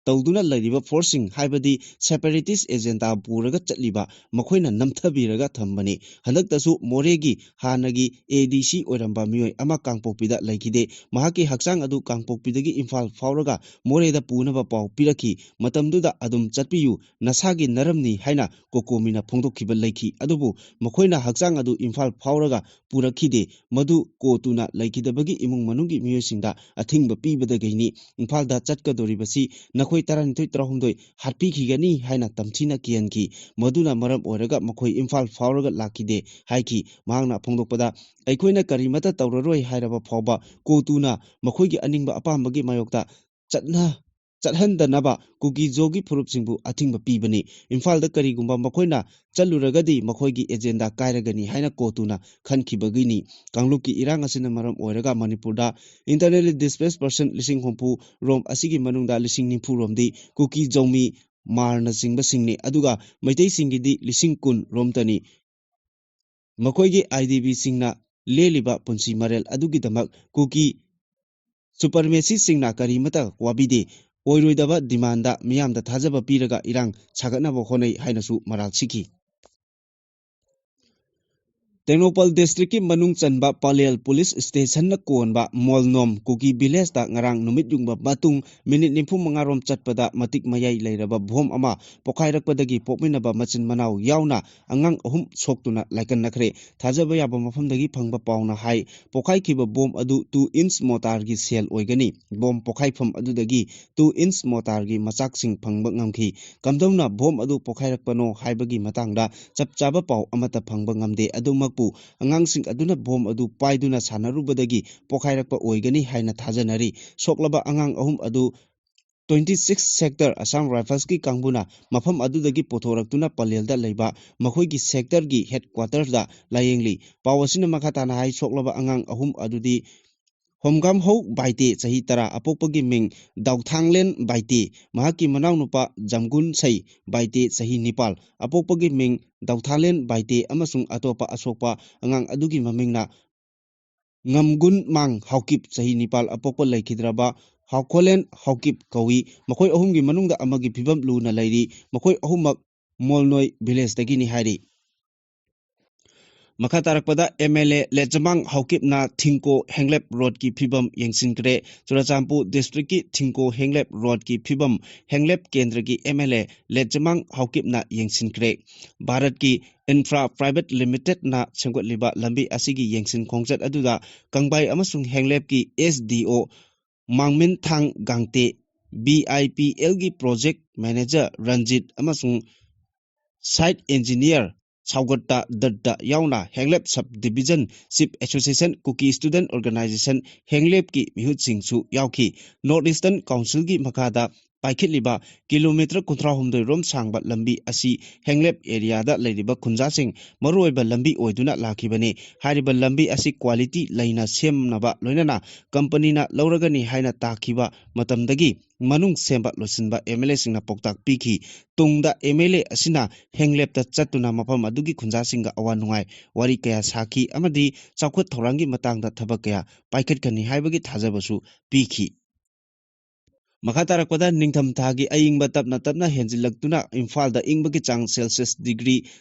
ꯇꯧꯗꯨꯅ ꯂꯩꯔꯤꯕ ꯐꯣꯔꯁꯁꯤꯡ, ꯍꯥꯏꯕꯗꯤ separatist agenda ꯄꯨꯔꯒ ꯆꯠꯂꯤꯕ, ꯃꯈꯣꯏꯅ ꯅꯝꯊꯕꯤꯔꯒ ꯊꯝꯕꯅꯤ꯫ ꯍꯟꯗꯛꯇꯁꯨ ꯃꯣꯔꯦꯒꯤ ꯍꯥꯟꯅꯒꯤ A D C ꯑꯣꯏꯔꯝꯕ ꯃꯤꯑꯣꯏ ꯑꯃ ꯀꯥꯡꯄꯣꯛꯄꯤꯗ ꯂꯩꯈꯤꯗꯦ꯫ ꯃꯍꯥꯛꯀꯤ ꯍꯛꯆꯥꯡ ꯑꯗꯨ ꯀꯥꯡꯄꯣꯛꯄꯤꯗꯒꯤ ꯏꯝꯐꯥꯜ ꯐꯥꯎꯔꯒ ꯃꯣꯔꯦꯗ ꯄꯨꯅꯕ ꯄꯥꯎ ꯄꯤꯔꯛꯈꯤ꯫ ꯃꯇꯝꯗꯨꯗ "ꯑꯗꯨꯝ ꯆꯠꯄꯤꯌꯨ, ꯅꯁꯥꯒꯤ ꯅꯔꯝꯅꯤ" ꯍꯥꯏꯅ ꯀꯣꯀꯣꯃꯤꯅ ꯐꯣꯡꯗꯣꯛꯈꯤꯕ ꯂꯩꯈꯤ꯫ ꯑꯗꯨꯕꯨ ꯃꯈꯣꯏꯅ ꯍꯛꯆꯥꯡ ꯑꯗꯨ ꯏꯝꯐꯥꯜ ꯐꯥꯎꯔꯒ ꯄꯨꯔꯛꯈꯤꯗꯦ꯫ ꯃꯗꯨ ꯀꯣ ꯇꯨꯅ ꯂꯩꯈꯤꯗꯕꯒꯤ ꯏꯃꯨꯡ ꯃꯅꯨꯡꯒꯤ ꯃꯤꯑꯣꯏꯁꯤꯡꯗ ꯑꯊꯤꯡꯕ ꯄꯤꯕꯗꯒꯤꯅꯤ꯫ "ꯏꯝꯐꯥꯜꯗ ꯆꯠꯀꯗꯧꯔꯤꯕꯁꯤ ꯅꯈꯣꯏ ꯇꯔꯥꯅꯤꯊꯣꯏ ꯇꯔꯥꯍꯨꯝꯗꯣꯏ ꯍꯥꯠꯄꯤꯈꯤꯒꯅꯤ" ꯍꯥꯏꯅ ꯇꯝꯊꯤꯅ ꯀꯤꯍꯟꯈꯤ꯫ ꯃꯗꯨꯅ ꯃꯔꯝ ꯑꯣꯏꯔꯒ ꯃꯈꯣꯏ ꯏꯝꯐꯥꯜ ꯐꯥꯎꯔꯒ ꯂꯥꯛꯈꯤꯗꯦ ꯍꯥꯏꯈꯤ꯫ ꯃꯍꯥꯛꯅ ꯐꯣꯡꯗꯣꯛꯄꯗ, "ꯑꯩꯈꯣꯏꯅ ꯀꯔꯤꯃꯠꯇ ꯇꯧꯔꯔꯣꯏ" ꯍꯥꯏꯔꯕ ꯐꯥꯎꯕ ꯀꯣ ꯇꯨꯅ ꯃꯈꯣꯏꯒꯤ ꯑꯅꯤꯡꯕ ꯑꯄꯥꯝꯕꯒꯤ ꯃꯥꯌꯣꯛꯇ ꯆꯠꯅ ꯆꯠꯍꯟꯗꯅꯕ ꯀꯨꯀꯤ ꯖꯣꯒꯤ ꯐꯨꯔꯨꯞꯁꯤꯡꯕꯨ ꯑꯊꯤꯡꯕ ꯄꯤꯕꯅꯤ꯫ ꯏꯝꯐꯥꯜꯗ ꯀꯔꯤꯒꯨꯝꯕ ꯃꯈꯣꯏꯅ ꯆꯠꯂꯨꯔꯒꯗꯤ ꯃꯈꯣꯏꯒꯤ agenda ꯀꯥꯏꯔꯒꯅꯤ ꯍꯥꯏꯅ ꯀꯣ ꯇꯨꯅ ꯈꯟꯈꯤꯕꯒꯤꯅꯤ꯫ ꯀꯥꯡꯂꯨꯞꯀꯤ ꯏꯔꯥꯡ ꯑꯁꯤꯅ ꯃꯔꯝ ꯑꯣꯏꯔꯒ ꯃꯅꯤꯄꯨꯔꯗ internally displaced person ꯂꯤꯁꯤꯡ ꯍꯨꯝꯐꯨ ꯔꯣꯝ ꯑꯁꯤꯒꯤ ꯃꯅꯨꯡꯗ ꯂꯤꯁꯤꯡ ꯅꯤꯐꯨ ꯔꯣꯝꯗꯤ ꯀꯨꯀꯤ, ꯖꯧꯃꯤ, ꯃꯥꯔꯅꯆꯤꯡꯕꯁꯤꯡꯅꯤ, ꯑꯗꯨꯒ ꯃꯩꯇꯩꯁꯤꯡꯒꯤꯗꯤ ꯂꯤꯁꯤꯡ ꯀꯨꯟ ꯔꯣꯝꯇꯅꯤ꯫ ꯃꯈꯣꯏꯒꯤ I D Pꯁꯤꯡꯅ ꯂꯦꯜꯂꯤꯕ ꯄꯨꯟꯁꯤ ꯃꯔꯦꯜ ꯑꯗꯨꯒꯤꯗꯃꯛ ꯀꯨꯀꯤ supremacistꯁꯤꯡꯅ ꯀꯔꯤꯃꯠꯇ ꯋꯥꯕꯤꯗꯦ꯫ ꯑꯣꯏꯔꯣꯏꯗꯕ demandꯗ ꯃꯤꯌꯥꯝꯗ ꯊꯥꯖꯕ ꯄꯤꯔꯒ ꯏꯔꯥꯡ ꯁꯥꯒꯠꯅꯕ ꯍꯣꯠꯅꯩ ꯍꯥꯏꯅꯁꯨ ꯃꯔꯥꯜ ꯁꯤꯈꯤ꯫ ꯇꯦꯡꯅꯧꯄꯜ districtꯀꯤ ꯃꯅꯨꯡ ꯆꯟꯕ ꯄꯂꯦꯜ police stationꯅ ꯀꯣꯟꯕ ꯃꯣꯜꯅꯣꯝ ꯀꯨꯀꯤ villageꯇ ꯉꯔꯥꯡ ꯅꯨꯃꯤꯠ ꯌꯨꯡꯕ ꯃꯇꯨꯡ minute ꯅꯤꯐꯨ ꯃꯉꯥ ꯔꯣꯝ ꯆꯠꯄꯗ ꯃꯇꯤꯛ ꯃꯌꯥꯏ ꯂꯩꯔꯕ bomb ꯑꯃ ꯄꯣꯈꯥꯏꯔꯛꯄꯗꯒꯤ ꯄꯣꯛꯃꯤꯟꯅꯕ ꯃꯆꯤꯟ ꯃꯅꯥꯎ ꯌꯥꯎꯅ ꯑꯉꯥꯡ ꯑꯍꯨꯝ ꯁꯣꯛꯇꯨꯅ ꯂꯥꯏꯀꯠꯅꯈ꯭ꯔꯦ꯫ ꯊꯥꯖꯕ ꯌꯥꯕ ꯃꯐꯝꯗꯒꯤ ꯐꯪꯕ ꯄꯥꯎꯅ ꯍꯥꯏ, ꯄꯣꯈꯥꯏꯈꯤꯕ bomb ꯑꯗꯨ two inch mortarꯒꯤ shell ꯑꯣꯏꯒꯅꯤ꯫ Bomb ꯄꯣꯈꯥꯏꯐꯝ ꯑꯗꯨꯗꯒꯤ two inch mortarꯒꯤ ꯃꯆꯥꯛꯁꯤꯡ ꯐꯪꯕ ꯉꯝꯈꯤ꯫ ꯀꯝꯗꯧꯅ bomb ꯑꯗꯨ ꯄꯣꯈꯥꯏꯔꯛꯄꯅꯣ ꯍꯥꯏꯕꯒꯤ ꯃꯇꯥꯡꯗ ꯆꯞ ꯆꯥꯕ ꯄꯥꯎ ꯑꯃꯠꯇ ꯐꯪꯕ ꯉꯝꯗꯦ꯫ ꯑꯗꯨꯃꯛꯄꯨ, ꯑꯉꯥꯡꯁꯤꯡ ꯑꯗꯨꯅ bomb ꯑꯗꯨ ꯄꯥꯏꯗꯨꯅ ꯁꯥꯟꯅꯔꯨꯕꯗꯒꯤ ꯄꯣꯈꯥꯏꯔꯛꯄ ꯑꯣꯏꯒꯅꯤ ꯍꯥꯏꯅ ꯊꯥꯖꯅꯔꯤ꯫ ꯁꯣꯛꯂꯕ ꯑꯉꯥꯡ ꯑꯍꯨꯝ ꯑꯗꯨ twenty six sector Assam Riflesꯀꯤ ꯀꯥꯡꯕꯨꯅ ꯃꯐꯝ ꯑꯗꯨꯗꯒꯤ ꯄꯨꯊꯣꯔꯛꯇꯨꯅ ꯄꯂꯦꯜꯗ ꯂꯩꯕ ꯃꯈꯣꯏꯒꯤ sectorꯒꯤ headquarterꯗ ꯂꯥꯌꯦꯡꯂꯤ꯫ ꯄꯥꯎ ꯑꯁꯤꯅ ꯃꯈꯥ ꯇꯥꯅ ꯍꯥꯏ, ꯁꯣꯛꯂꯕ ꯑꯉꯥꯡ ꯑꯍꯨꯝ ꯑꯗꯨꯗꯤ ꯍꯣꯝꯒꯥꯝꯍꯧ ꯕꯥꯏꯇꯦ, ꯆꯍꯤ ꯇꯔꯥ, ꯑꯄꯣꯛꯄꯒꯤ ꯃꯤꯡ ꯗꯥꯎꯊꯥꯡꯂꯦꯟ ꯕꯥꯏꯇꯦ, ꯃꯍꯥꯛꯀꯤ ꯃꯅꯥꯎꯅꯨꯄꯥ ꯖꯝꯒꯨꯟꯁꯩ ꯕꯥꯏꯇꯦ, ꯆꯍꯤ ꯅꯤꯄꯥꯜ, ꯑꯄꯣꯛꯄꯒꯤ ꯃꯤꯡ ꯗꯥꯎꯊꯥꯡꯂꯦꯟ ꯕꯥꯏꯇꯦ, ꯑꯃꯁꯨꯡ ꯑꯇꯣꯞꯄ ꯑꯁꯣꯛꯄ ꯑꯉꯥꯡ ꯑꯗꯨꯒꯤ ꯃꯃꯤꯡꯅ ꯉꯝꯒꯨꯟ ꯃꯥꯡ ꯍꯥꯎꯀꯤꯞ, ꯆꯍꯤ ꯅꯤꯄꯥꯜ, ꯑꯄꯣꯛꯄ ꯂꯩꯈꯤꯗ꯭ꯔꯕ ꯍꯥꯎꯈꯣꯂꯦꯟ ꯍꯥꯎꯀꯤꯞ ꯀꯧꯏ꯫ ꯃꯈꯣꯏ ꯑꯍꯨꯝꯒꯤ ꯃꯅꯨꯡꯗ ꯑꯃꯒꯤ ꯐꯤꯕꯝ ꯂꯨꯅ ꯂꯩꯔꯤ꯫ ꯃꯈꯣꯏ ꯑꯍꯨꯝꯃꯛ ꯃꯣꯜꯅꯣꯏ ꯚꯤꯂꯦꯖꯇꯒꯤꯅꯤ ꯍꯥꯏꯔꯤ꯫ ꯃꯈꯥ ꯇꯥꯔꯛꯄꯗ, ꯑꯦꯝ ꯑꯦꯜ ꯑꯦ ꯂꯦꯆꯃꯥꯡ ꯍꯥꯎꯀꯤꯞꯅ ꯊꯤꯡꯀꯣ ꯍꯦꯡꯂꯦꯞ ꯔꯣꯗꯀꯤ ꯐꯤꯕꯝ ꯌꯦꯡꯁꯤꯟꯈ꯭ꯔꯦ꯫ ꯆꯨꯔꯆꯥꯟꯄꯨꯔ ꯗꯤꯁꯇ꯭ꯔꯤꯛꯀꯤ ꯊꯤꯡꯀꯣ ꯍꯦꯡꯂꯦꯞ ꯔꯣꯗꯀꯤ ꯐꯤꯕꯝ ꯍꯦꯡꯂꯦꯞ ꯀꯦꯟꯗ꯭ꯔꯒꯤ ꯑꯦꯝ ꯑꯦꯜ ꯑꯦ ꯂꯦꯆꯃꯥꯡ ꯍꯥꯎꯀꯤꯞꯅ ꯌꯦꯡꯁꯤꯟꯈ꯭ꯔꯦ꯫ ꯚꯥꯔꯠꯀꯤ ꯏꯟꯐ꯭ꯔꯥ ꯄ꯭ꯔꯥꯏꯚꯦꯠ ꯂꯤꯃꯤꯇꯦꯗꯅ ꯁꯦꯝꯒꯠꯂꯤꯕ ꯂꯝꯕꯤ ꯑꯁꯤꯒꯤ ꯌꯦꯡꯁꯤꯟ ꯈꯣꯡꯆꯠ ꯑꯗꯨꯗ ꯀꯪꯕꯥꯏ ꯑꯃꯁꯨꯡ ꯍꯦꯡꯂꯦꯞꯀꯤ S D O Mangminthang Gangte, B I P ꯑꯦꯜꯒꯤ ꯄ꯭ꯔꯣꯖꯦꯛ ꯃꯦꯅꯦꯖꯔ ꯔꯟꯖꯤꯠ ꯑꯃꯁꯨꯡ ꯁꯥꯏꯠ ꯏꯟꯖꯤꯅꯤꯌꯔ ꯁꯥꯎꯒꯠꯇ ꯗꯠꯇ ꯌꯥꯎꯅ Henglep sub division chief association, Kuki student organisation ꯍꯦꯡꯂꯦꯞꯀꯤ ꯃꯤꯍꯨꯠꯁꯤꯡꯁꯨ ꯌꯥꯎꯈꯤ꯫ ꯅꯣꯔꯠ ꯏꯁꯇꯔꯟ ꯀꯥꯎꯟꯁꯤꯜꯒꯤ ꯃꯈꯥꯗ ꯄꯥꯏꯈꯠꯂꯤꯕ ꯀꯤꯂꯣꯃꯤꯇꯔ ꯀꯨꯟꯊ꯭ꯔꯥ ꯍꯨꯝꯗꯣꯏ ꯔꯣꯝ ꯁꯥꯡꯕ ꯂꯝꯕꯤ ꯑꯁꯤ ꯍꯦꯡꯂꯦꯞ ꯑꯦꯔꯤꯌꯥꯗ ꯂꯩꯔꯤꯕ ꯈꯨꯟꯖꯥꯁꯤꯡ ꯃꯔꯨꯑꯣꯏꯕ ꯂꯝꯕꯤ ꯑꯣꯏꯗꯨꯅ ꯂꯥꯛꯈꯤꯕꯅꯤ꯫ ꯍꯥꯏꯔꯤꯕ ꯂꯝꯕꯤ ꯑꯁꯤ ꯀ꯭ꯋꯥꯂꯤꯇꯤ ꯂꯩꯅ ꯁꯦꯝꯅꯕ ꯂꯣꯏꯅꯅ ꯀꯝꯄꯅꯤꯅ ꯂꯧꯔꯒꯅꯤ ꯍꯥꯏꯅ ꯇꯥꯈꯤꯕ ꯃꯇꯝꯗꯒꯤ ꯃꯅꯨꯡ ꯁꯦꯝꯕ ꯂꯣꯏꯁꯤꯟꯕ ꯑꯦꯝ ꯑꯦꯜ ꯑꯦꯁꯤꯡꯅ ꯄꯥꯎꯇꯥꯛ ꯄꯤꯈꯤ꯫ ꯇꯨꯡꯗ ꯑꯦꯝ ꯑꯦꯜ ꯑꯦ ꯑꯁꯤꯅ ꯍꯦꯡꯂꯦꯞꯇ ꯆꯠꯇꯨꯅ ꯃꯐꯝ ꯑꯗꯨꯒꯤ ꯈꯨꯟꯖꯥꯁꯤꯡꯒ ꯑꯋꯥ ꯅꯨꯡꯉꯥꯏ ꯋꯥꯔꯤ ꯀꯌꯥ ꯁꯥꯈꯤ ꯑꯃꯗꯤ ꯆꯥꯎꯈꯠ ꯊꯧꯔꯥꯡꯒꯤ ꯃꯇꯥꯡꯗ ꯊꯕꯛ ꯀꯌꯥ ꯄꯥꯏꯈꯠꯀꯅꯤ ꯍꯥꯏꯕꯒꯤ ꯊꯥꯖꯕꯁꯨ ꯄꯤꯈꯤ꯫ ꯃꯈꯥ ꯇꯥꯔꯛꯄꯗ, ꯅꯤꯡꯊꯝꯊꯥꯒꯤ ꯑꯏꯪꯕ ꯇꯞꯅ ꯇꯞꯅ ꯍꯦꯟꯖꯤꯜꯂꯛꯇꯨꯅ ꯏꯝꯐꯥꯜꯗ ꯏꯪꯕꯒꯤ ꯆꯥꯡ ꯁꯦꯜꯁꯤꯌꯁ ꯗꯤꯒ꯭ꯔꯤ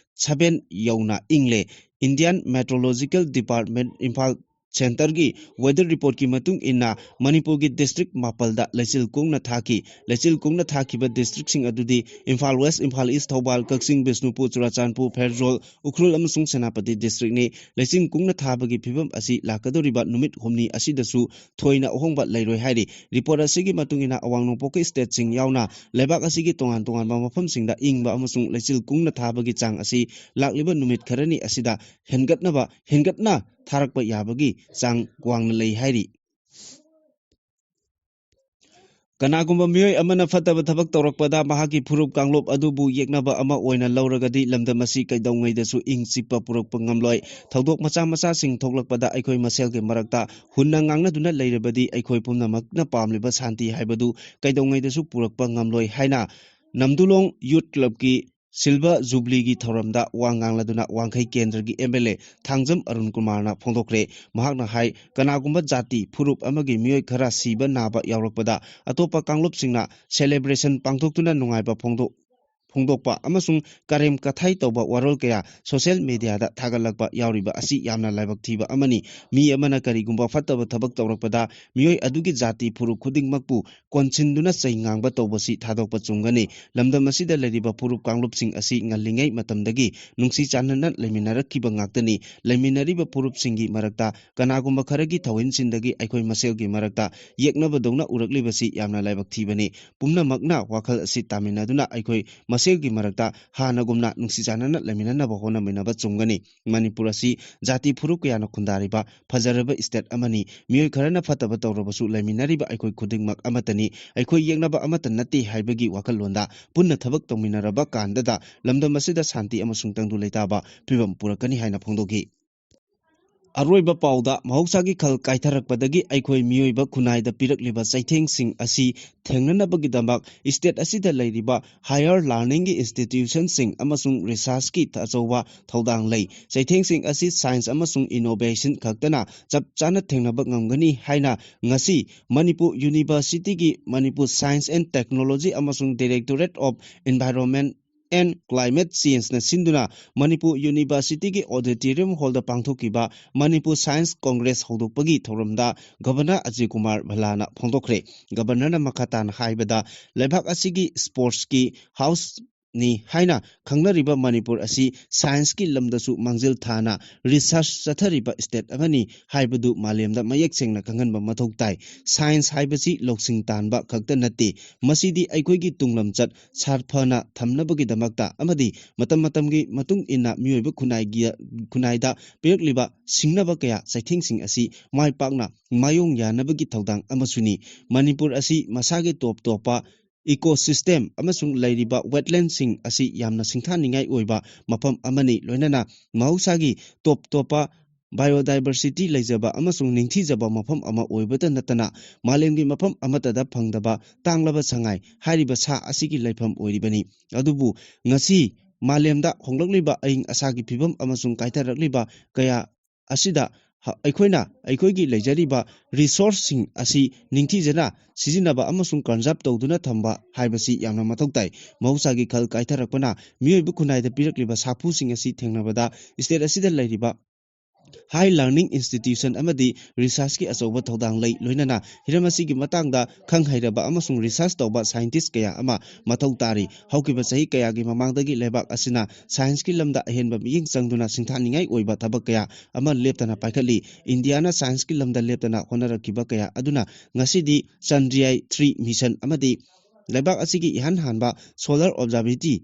ꯁꯚꯦꯟ ꯌꯧꯅ ꯏꯪꯂꯦ꯫ ꯏꯟꯗꯤꯌꯥꯟ ꯃꯦꯇ꯭ꯔꯣꯂꯣꯖꯤꯀꯦꯜ ꯗꯤꯄꯥꯔꯠꯃꯦꯟꯠ ꯏꯝꯐꯥꯜ ꯁꯦꯟꯇꯔꯒꯤ ꯋꯦꯗꯔ ꯔꯤꯄꯣꯔꯠꯀꯤ ꯃꯇꯨꯡ ꯏꯟꯅ, ꯃꯅꯤꯄꯨꯔꯒꯤ ꯗꯤꯁꯇ꯭ꯔꯤꯛ ꯃꯥꯄꯜꯗ ꯂꯩꯆꯤꯜ ꯀꯨꯡꯅ ꯊꯥꯈꯤ꯫ ꯂꯩꯆꯤꯜ ꯀꯨꯡꯅ ꯊꯥꯈꯤꯕ ꯗꯤꯁꯇ꯭ꯔꯤꯛꯁꯤꯡ ꯑꯗꯨꯗꯤ ꯏꯝꯐꯥꯜ ꯋꯦꯁ, ꯏꯝꯐꯥꯜ ꯏꯁ, ꯊꯧꯕꯥꯜ, ꯀꯛꯆꯤꯡ, ꯕꯤꯁꯅꯨꯄꯨꯔ, ꯆꯨꯔꯥꯆꯥꯟꯄꯨꯔ, ꯐꯦꯔꯖꯣꯜ, ꯎꯈ꯭ꯔꯨꯜ ꯑꯃꯁꯨꯡ ꯁꯦꯅꯥꯄꯇꯤ ꯗꯤꯁꯇ꯭ꯔꯤꯛꯅꯤ꯫ ꯂꯩꯆꯤꯜ ꯀꯨꯡꯅ ꯊꯥꯕꯒꯤ ꯐꯤꯕꯝ ꯑꯁꯤ ꯂꯥꯛꯀꯗꯧꯔꯤꯕ ꯅꯨꯃꯤꯠ ꯍꯨꯝꯅꯤ ꯑꯁꯤꯗꯁꯨ ꯊꯣꯏꯅ ꯑꯍꯣꯡꯕ ꯂꯩꯔꯣꯏ ꯍꯥꯏꯔꯤ꯫ ꯔꯤꯄꯣꯔꯠ ꯑꯁꯤꯒꯤ ꯃꯇꯨꯡ ꯏꯟꯅ, ꯑꯋꯥꯡ ꯅꯣꯡꯄꯣꯛꯀꯤ ꯁ꯭ꯇꯦꯠꯁꯤꯡ ꯌꯥꯎꯅ ꯂꯩꯕꯥꯛ ꯑꯁꯤꯒꯤ ꯇꯣꯉꯥꯟ ꯇꯣꯉꯥꯟꯕ ꯃꯐꯝꯁꯤꯡꯗ ꯏꯪꯕ ꯑꯃꯁꯨꯡ ꯂꯩꯆꯤꯜ ꯀꯨꯡꯅ ꯊꯥꯕꯒꯤ ꯆꯥꯡ ꯑꯁꯤ ꯂꯥꯛꯂꯤꯕ ꯅꯨꯃꯤꯠ ꯈꯔꯅꯤ ꯑꯁꯤꯗ ꯍꯦꯟꯒꯠꯅꯕ, ꯍꯦꯟꯒꯠꯅ ꯊꯥꯔꯛꯄ ꯌꯥꯕꯒꯤ ꯆꯥꯡ ꯋꯥꯡꯅ ꯂꯩ ꯍꯥꯏꯔꯤ꯫ ꯀꯅꯥꯒꯨꯝꯕ ꯃꯤꯑꯣꯏ ꯑꯃꯅ ꯐꯠꯇꯕ ꯊꯕꯛ ꯇꯧꯔꯛꯄꯗ ꯃꯍꯥꯛꯀꯤ ꯐꯨꯔꯨꯞ ꯀꯥꯡꯂꯨꯞ ꯑꯗꯨꯕꯨ ꯌꯦꯛꯅꯕ ꯑꯃ ꯑꯣꯏꯅ ꯂꯧꯔꯒꯗꯤ, ꯂꯝꯗꯝ ꯑꯁꯤ ꯀꯩꯗꯧꯉꯩꯗꯁꯨ ꯏꯪ ꯆꯤꯛꯄ ꯄꯨꯔꯛꯄ ꯉꯝꯂꯣꯏ꯫ ꯊꯧꯗꯣꯛ ꯃꯆꯥ ꯃꯆꯥꯁꯤꯡ ꯊꯣꯛꯂꯛꯄꯗ ꯑꯩꯈꯣꯏ ꯃꯁꯦꯜꯒꯤ ꯃꯔꯛꯇ ꯍꯨꯟꯅ ꯉꯥꯡꯅꯗꯨꯅ ꯂꯩꯔꯕꯗꯤ, ꯑꯩꯈꯣꯏ ꯄꯨꯝꯅꯃꯛꯅ ꯄꯥꯝꯂꯤꯕ ꯁꯥꯟꯇꯤ ꯍꯥꯏꯕꯗꯨ ꯀꯩꯗꯧꯉꯩꯗꯁꯨ ꯄꯨꯔꯛꯄ ꯉꯝꯂꯣꯏ ꯍꯥꯏꯅ ꯅꯝꯗꯨꯂꯣꯡ ꯌꯨꯠ ꯀ꯭ꯂꯕꯀꯤ ꯁꯤꯜꯚꯔ ꯖꯨꯕ꯭ꯂꯤꯒꯤ ꯊꯧꯔꯝꯗ ꯋꯥ ꯉꯥꯡꯂꯗꯨꯅ ꯋꯥꯡꯈꯩ ꯀꯦꯟꯗ꯭ꯔꯒꯤ ꯑꯦꯝ ꯑꯦꯜ ꯑꯦ ꯊꯥꯡꯖꯝ ꯑꯔꯨꯟ ꯀꯨꯃꯥꯔꯅ ꯐꯣꯡꯗꯣꯛꯈ꯭ꯔꯦ꯫ ꯃꯍꯥꯛꯅ ꯍꯥꯏ, ꯀꯅꯥꯒꯨꯝꯕ ꯖꯥꯇꯤ ꯐꯨꯔꯨꯞ ꯑꯃꯒꯤ ꯃꯤꯑꯣꯏ ꯈꯔ ꯁꯤꯕ ꯅꯥꯕ ꯌꯥꯎꯔꯛꯄꯗ ꯑꯇꯣꯞꯄ ꯀꯥꯡꯂꯨꯞꯁꯤꯡꯅ celebration ꯄꯥꯡꯊꯣꯛꯇꯨꯅ ꯅꯨꯡꯉꯥꯏꯕ ꯐꯣꯡꯗꯣꯛ-, ꯐꯣꯡꯗꯣꯛꯄ ꯑꯃꯁꯨꯡ ꯀꯔꯦꯝ ꯀꯊꯥꯏ ꯇꯧꯕ ꯋꯥꯔꯣꯜ ꯀꯌꯥ social media ꯗ ꯊꯥꯒꯠꯂꯛꯄ ꯌꯥꯎꯔꯤꯕ ꯑꯁꯤ ꯌꯥꯝꯅ ꯂꯥꯏꯕꯛ ꯊꯤꯕ ꯑꯃꯅꯤ꯫ ꯃꯤ ꯑꯃꯅ ꯀꯔꯤꯒꯨꯝꯕ ꯐꯠꯇꯕ ꯊꯕꯛ ꯇꯧꯔꯛꯄꯗ ꯃꯤꯑꯣꯏ ꯑꯗꯨꯒꯤ ꯖꯥꯇꯤ ꯐꯨꯔꯨꯞ ꯈꯨꯗꯤꯡꯃꯛꯄꯨ ꯀꯣꯟꯁꯤꯟꯗꯨꯅ ꯆꯩ ꯉꯥꯡꯕ ꯇꯧꯕꯁꯤ ꯊꯥꯗꯣꯛꯄ ꯆꯨꯝꯒꯅꯤ꯫ ꯂꯝꯗꯝ ꯑꯁꯤꯗ ꯂꯩꯔꯤꯕ ꯐꯨꯔꯨꯞ ꯀꯥꯡꯂꯨꯞꯁꯤꯡ ꯑꯁꯤ ꯉꯜꯂꯤꯉꯩ ꯃꯇꯝꯗꯒꯤ ꯅꯨꯡꯁꯤ ꯆꯥꯟꯅꯅ ꯂꯩꯃꯤꯟꯅꯔꯛꯈꯤꯕ ꯉꯥꯛꯇꯅꯤ꯫ ꯂꯩꯃꯤꯟꯅꯔꯤꯕ ꯐꯨꯔꯨꯞꯁꯤꯡꯒꯤ ꯃꯔꯛꯇ ꯀꯅꯥꯒꯨꯝꯕ ꯈꯔꯒꯤ ꯊꯧꯍꯤꯟꯁꯤꯟꯗꯒꯤ ꯑꯩꯈꯣꯏ ꯃꯁꯦꯜꯒꯤ ꯃꯔꯛꯇ ꯌꯦꯛꯅꯕꯗꯧꯅ ꯎꯔꯛꯂꯤꯕꯁꯤ ꯌꯥꯝꯅ ꯂꯥꯏꯕꯛ ꯊꯤꯕꯅꯤ꯫ ꯄꯨꯝꯅꯃꯛꯅ ꯋꯥꯈꯜ ꯑꯁꯤ ꯇꯥꯃꯤꯟꯅꯗꯨꯅ ꯑꯩꯈꯣꯏ ꯃꯁꯦꯜꯒꯤ ꯃꯔꯛꯇ ꯍꯥꯟꯅꯒꯨꯝꯅ ꯅꯨꯡꯁꯤ ꯆꯥꯟꯅꯅ ꯂꯩꯃꯤꯟꯅꯅꯕ ꯍꯣꯠꯅꯃꯤꯟꯅꯕ ꯆꯨꯝꯒꯅꯤ꯫ ꯃꯅꯤꯄꯨꯔ ꯑꯁꯤ ꯖꯥꯇꯤ ꯐꯨꯔꯨꯞ ꯀꯌꯥꯅ ꯈꯨꯟꯗꯥꯔꯤꯕ ꯐꯖꯔꯕ state ꯑꯃꯅꯤ꯫ ꯃꯤꯑꯣꯏ ꯈꯔꯅ ꯐꯠꯇꯕ ꯇꯧꯔꯕꯁꯨ ꯂꯩꯃꯤꯟꯅꯔꯤꯕ ꯑꯩꯈꯣꯏ ꯈꯨꯗꯤꯡꯃꯛ ꯑꯃꯠꯇꯅꯤ꯫ ꯑꯩꯈꯣꯏ ꯌꯦꯛꯅꯕ ꯑꯃꯠꯇ ꯅꯠꯇꯦ ꯍꯥꯏꯕꯒꯤ ꯋꯥꯈꯜꯂꯣꯟꯗ ꯄꯨꯟꯅ ꯊꯕꯛ ꯇꯧꯃꯤꯟꯅꯔꯕ ꯀꯥꯟꯗꯗ ꯂꯝꯗꯝ ꯑꯁꯤꯗ ꯁꯥꯟꯇꯤ ꯑꯃꯁꯨꯡ ꯇꯪꯗꯨ ꯂꯩꯇꯥꯕ ꯐꯤꯕꯝ ꯄꯨꯔꯛꯀꯅꯤ ꯍꯥꯏꯅ ꯐꯣꯡꯗꯣꯛꯈꯤ꯫ ꯑꯔꯣꯏꯕ ꯄꯥꯎꯗ, ꯃꯍꯧꯁꯥꯒꯤ ꯈꯜ ꯀꯥꯏꯊꯔꯛꯄꯗꯒꯤ ꯑꯩꯈꯣꯏ ꯃꯤꯑꯣꯏꯕ ꯈꯨꯟꯅꯥꯏꯗ ꯄꯤꯔꯛꯂꯤꯕ ꯆꯩꯊꯦꯡꯁꯤꯡ ꯑꯁꯤ ꯊꯦꯡꯅꯅꯕꯒꯤꯗꯃꯛ state ꯑꯁꯤꯗ ꯂꯩꯔꯤꯕ higher learning ꯒꯤ institution ꯁꯤꯡ ꯑꯃꯁꯨꯡ research ꯀꯤ ꯑꯆꯧꯕ ꯊꯧꯗꯥꯡ ꯂꯩ꯫ ꯆꯩꯊꯦꯡꯁꯤꯡ ꯑꯁꯤ science ꯑꯃꯁꯨꯡ innovation ꯈꯛꯇꯅ ꯆꯞ ꯆꯥꯅ ꯊꯦꯡꯅꯕ ꯉꯝꯒꯅꯤ ꯍꯥꯏꯅ ꯉꯁꯤ ꯃꯅꯤꯄꯨꯔ University ꯒꯤ Manipur Science and Technology ꯑꯃꯁꯨꯡ Directorate of Environment and Climate Change ꯅ ꯁꯤꯟꯗꯨꯅ ꯃꯅꯤꯄꯨꯔ University ꯒꯤ auditorium hall ꯗ ꯄꯥꯡꯊꯣꯛꯈꯤꯕ ꯃꯅꯤꯄꯨꯔ Science Congress ꯍꯧꯗꯣꯛꯄꯒꯤ ꯊꯧꯔꯝꯗ Governor ꯑꯖꯌ ꯀꯨꯃꯥꯔ ꯚꯜꯂꯥꯅ ꯐꯣꯡꯗꯣꯛꯈ꯭ꯔꯦ꯫ Governor ꯅ ꯃꯈꯥ ꯇꯥꯅ ꯍꯥꯏꯕꯗ, ꯂꯩꯕꯥꯛ ꯑꯁꯤꯒꯤ sports ꯀꯤ house ꯅꯤ ꯍꯥꯏꯅ ꯈꯪꯅꯔꯤꯕ ꯃꯅꯤꯄꯨꯔ ꯑꯁꯤ science ꯀꯤ ꯂꯝꯗꯁꯨ ꯃꯥꯡꯖꯤꯜ ꯊꯥꯅ research ꯆꯠꯊꯔꯤꯕ state ꯑꯃꯅꯤ ꯍꯥꯏꯕꯗꯨ ꯃꯥꯂꯦꯝꯗ ꯃꯌꯦꯛ ꯁꯦꯡꯅ ꯈꯪꯍꯟꯕ ꯃꯊꯧ ꯇꯥꯏ꯫ Science ꯍꯥꯏꯕꯁꯤ ꯂꯧꯁꯤꯡ ꯇꯥꯟꯕ ꯈꯛꯇ ꯅꯠꯇꯦ, ꯃꯁꯤꯗꯤ ꯑꯩꯈꯣꯏꯒꯤ ꯇꯨꯡꯂꯝꯆꯠ ꯁꯥꯐꯅ ꯊꯝꯅꯕꯒꯤꯗꯃꯛꯇ ꯑꯃꯗꯤ ꯃꯇꯝ ꯃꯇꯝꯒꯤ ꯃꯇꯨꯡ ꯏꯟꯅ ꯃꯤꯑꯣꯏꯕ ꯈꯨꯟꯅꯥꯏꯒꯤ, ꯈꯨꯟꯅꯥꯏꯗ ꯄꯤꯔꯛꯂꯤꯕ ꯁꯤꯡꯅꯕ ꯀꯌꯥ ꯆꯩꯊꯦꯡꯁꯤꯡ ꯑꯁꯤ ꯃꯥꯏ ꯄꯥꯛꯅ ꯃꯥꯌꯣꯡ ꯌꯥꯅꯕꯒꯤ ꯊꯧꯗꯥꯡ ꯑꯃꯁꯨꯅꯤ꯫ ꯃꯅꯤꯄꯨꯔ ꯑꯁꯤ ꯃꯁꯥꯒꯤ ꯇꯣꯞ ꯇꯣꯞꯄ ecosystem ꯑꯃꯁꯨꯡ ꯂꯩꯔꯤꯕ wetland ꯁꯤꯡ ꯑꯁꯤ ꯌꯥꯝꯅ ꯁꯤꯡꯊꯥꯅꯤꯡꯉꯥꯏ ꯑꯣꯏꯕ ꯃꯐꯝ ꯑꯃꯅꯤ, ꯂꯣꯏꯅꯅ ꯃꯍꯧꯁꯥꯒꯤ ꯇꯣꯞ ꯇꯣꯞꯄ biodiversity ꯂꯩꯖꯕ ꯑꯃꯁꯨꯡ ꯅꯤꯡꯊꯤꯖꯕ ꯃꯐꯝ ꯑꯃ ꯑꯣꯏꯕꯇ ꯅꯠꯇꯅ ꯃꯥꯂꯦꯝꯒꯤ ꯃꯐꯝ ꯑꯃꯠꯇꯗ ꯐꯪꯗꯕ ꯇꯥꯡꯂꯕ ꯁꯉꯥꯏ ꯍꯥꯏꯔꯤꯕ ꯁꯥ ꯑꯁꯤꯒꯤ ꯂꯩꯐꯝ ꯑꯣꯏꯔꯤꯕꯅꯤ꯫ ꯑꯗꯨꯕꯨ ꯉꯁꯤ ꯃꯥꯂꯦꯝꯗ ꯍꯣꯡꯂꯛꯂꯤꯕ ꯑꯏꯪ ꯑꯁꯥꯒꯤ ꯐꯤꯕꯝ ꯑꯃꯁꯨꯡ ꯀꯥꯏꯊꯔꯛꯂꯤꯕ ꯀꯌꯥ ꯑꯁꯤꯗ ꯍ-, ꯑꯩꯈꯣꯏꯅ ꯑꯩꯈꯣꯏꯒꯤ ꯂꯩꯖꯔꯤꯕ resourceꯁꯤꯡ ꯑꯁꯤ ꯅꯤꯡꯊꯤꯖꯅ ꯁꯤꯖꯤꯟꯅꯕ ꯑꯃꯁꯨꯡ conserve ꯇꯧꯗꯨꯅ ꯊꯝꯕ ꯍꯥꯏꯕꯁꯤ ꯌꯥꯝꯅ ꯃꯊꯧ ꯇꯥꯏ꯫ ꯃꯍꯧꯁꯥꯒꯤ ꯈꯜ ꯀꯥꯏꯊꯔꯛꯄꯅ ꯃꯤꯑꯣꯏꯕ ꯈꯨꯟꯅꯥꯏꯗ ꯄꯤꯔꯛꯂꯤꯕ ꯁꯥꯐꯨꯁꯤꯡ ꯑꯁꯤ ꯊꯦꯡꯅꯕꯗ state ꯑꯁꯤꯗ ꯂꯩꯔꯤꯕ high learning institution ꯑꯃꯗꯤ researchꯀꯤ ꯑꯆꯧꯕ ꯊꯧꯗꯥꯡ ꯂꯩ꯫ ꯂꯣꯏꯅꯅ ꯍꯤꯔꯝ ꯑꯁꯤꯒꯤ ꯃꯇꯥꯡꯗ ꯈꯪ ꯍꯩꯔꯕ ꯑꯃꯁꯨꯡ research ꯇꯧꯕ scientist ꯀꯌꯥ ꯑꯃ ꯃꯊꯧ ꯇꯥꯔꯤ꯫ ꯍꯧꯈꯤꯕ ꯆꯍꯤ ꯀꯌꯥꯒꯤ ꯃꯃꯥꯡꯗꯒꯤ ꯂꯩꯕꯥꯛ ꯑꯁꯤꯅ scienceꯀꯤ ꯂꯝꯗ ꯑꯍꯦꯟꯕ ꯃꯤꯠꯌꯦꯡ ꯆꯪꯗꯨꯅ ꯁꯤꯡꯊꯥꯅꯤꯡꯉꯥꯏ ꯑꯣꯏꯕ ꯊꯕꯛ ꯀꯌꯥ ꯑꯃ ꯂꯦꯞꯇꯅ ꯄꯥꯏꯈꯠꯂꯤ꯫ ꯏꯟꯗꯤꯌꯥꯅ scienceꯀꯤ ꯂꯝꯗ ꯂꯦꯞꯇꯅ ꯍꯣꯠꯅꯔꯛꯈꯤꯕ ꯀꯌꯥ ꯑꯗꯨꯅ ꯉꯁꯤꯗꯤ ꯆꯟꯗ꯭ꯔꯌꯥꯟ three mission ꯑꯃꯗꯤ ꯂꯩꯕꯥꯛ ꯑꯁꯤꯒꯤ ꯏꯍꯥꯟ ꯍꯥꯟꯕ solar observatory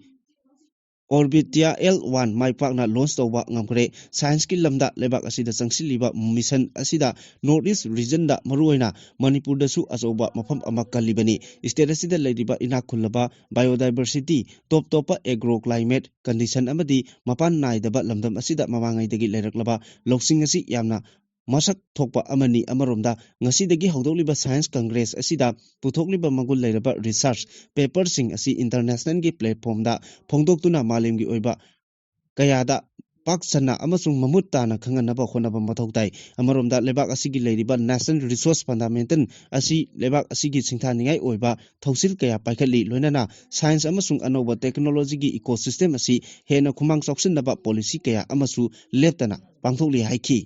Orbitia L one ꯃꯥꯏ ꯄꯥꯛꯅ launch ꯇꯧꯕ ꯉꯝꯈ꯭ꯔꯦ꯫ Scienceꯀꯤ ꯂꯝꯗ ꯂꯩꯕꯥꯛ ꯑꯁꯤꯗ ꯆꯪꯁꯤꯜꯂꯤꯕ mission ꯑꯁꯤꯗ North East regionꯗ, ꯃꯔꯨꯑꯣꯏꯅ ꯃꯅꯤꯄꯨꯔꯗꯁꯨ ꯑꯆꯧꯕ ꯃꯐꯝ ꯑꯃ ꯀꯜꯂꯤꯕꯅꯤ꯫ State ꯑꯁꯤꯗ ꯂꯩꯔꯤꯕ ꯏꯅꯥꯛ ꯈꯨꯜꯂꯕ biodiversity, top ꯇꯣꯞꯄ agroclimate condition ꯑꯃꯗꯤ ꯃꯄꯥꯟ ꯅꯥꯏꯗꯕ ꯂꯝꯗꯝ ꯑꯁꯤꯗ ꯃꯃꯥꯡꯉꯩꯗꯒꯤ ꯂꯩꯔꯛꯂꯕ ꯂꯧꯁꯤꯡ ꯑꯁꯤ ꯌꯥꯝꯅ ꯃꯁꯛ ꯊꯣꯛꯄ ꯑꯃꯅꯤ꯫ ꯑꯃꯔꯣꯝꯗ ꯉꯁꯤꯗꯒꯤ ꯍꯧꯗꯣꯛꯂꯤꯕ Science Congress ꯑꯁꯤꯗ ꯄꯨꯊꯣꯛꯂꯤꯕ ꯃꯒꯨꯟ ꯂꯩꯔꯕ research paperꯁꯤꯡ ꯑꯁꯤ internationalꯒꯤ platformꯗ ꯐꯣꯡꯗꯣꯛꯇꯨꯅ ꯃꯥꯂꯦꯝꯒꯤ ꯑꯣꯏꯕ ꯀꯌꯥꯗ ꯄꯥꯛ ꯁꯟꯅ ꯑꯃꯁꯨꯡ ꯃꯃꯨꯠ ꯇꯥꯅ ꯈꯪꯍꯟꯅꯕ ꯍꯣꯠꯅꯕ ꯃꯊꯧ ꯇꯥꯏ꯫ ꯑꯃꯔꯣꯝꯗ ꯂꯩꯕꯥꯛ ꯑꯁꯤꯒꯤ ꯂꯩꯔꯤꯕ natural resource fundamental ꯑꯁꯤ ꯂꯩꯕꯥꯛ ꯑꯁꯤꯒꯤ ꯁꯤꯡꯊꯥꯅꯤꯡꯉꯥꯏ ꯑꯣꯏꯕ ꯊꯧꯁꯤꯜ ꯀꯌꯥ ꯄꯥꯏꯈꯠꯂꯤ꯫ ꯂꯣꯏꯅꯅ science ꯑꯃꯁꯨꯡ ꯑꯅꯧꯕ technologyꯒꯤ ecosystem ꯑꯁꯤ ꯍꯦꯟꯅ ꯈꯨꯃꯥꯡ ꯆꯥꯎꯁꯤꯟꯅꯕ policy ꯀꯌꯥ ꯑꯃꯁꯨ ꯂꯦꯞꯇꯅ ꯄꯥꯡꯊꯣꯛꯂꯤ ꯍꯥꯏꯈꯤ꯫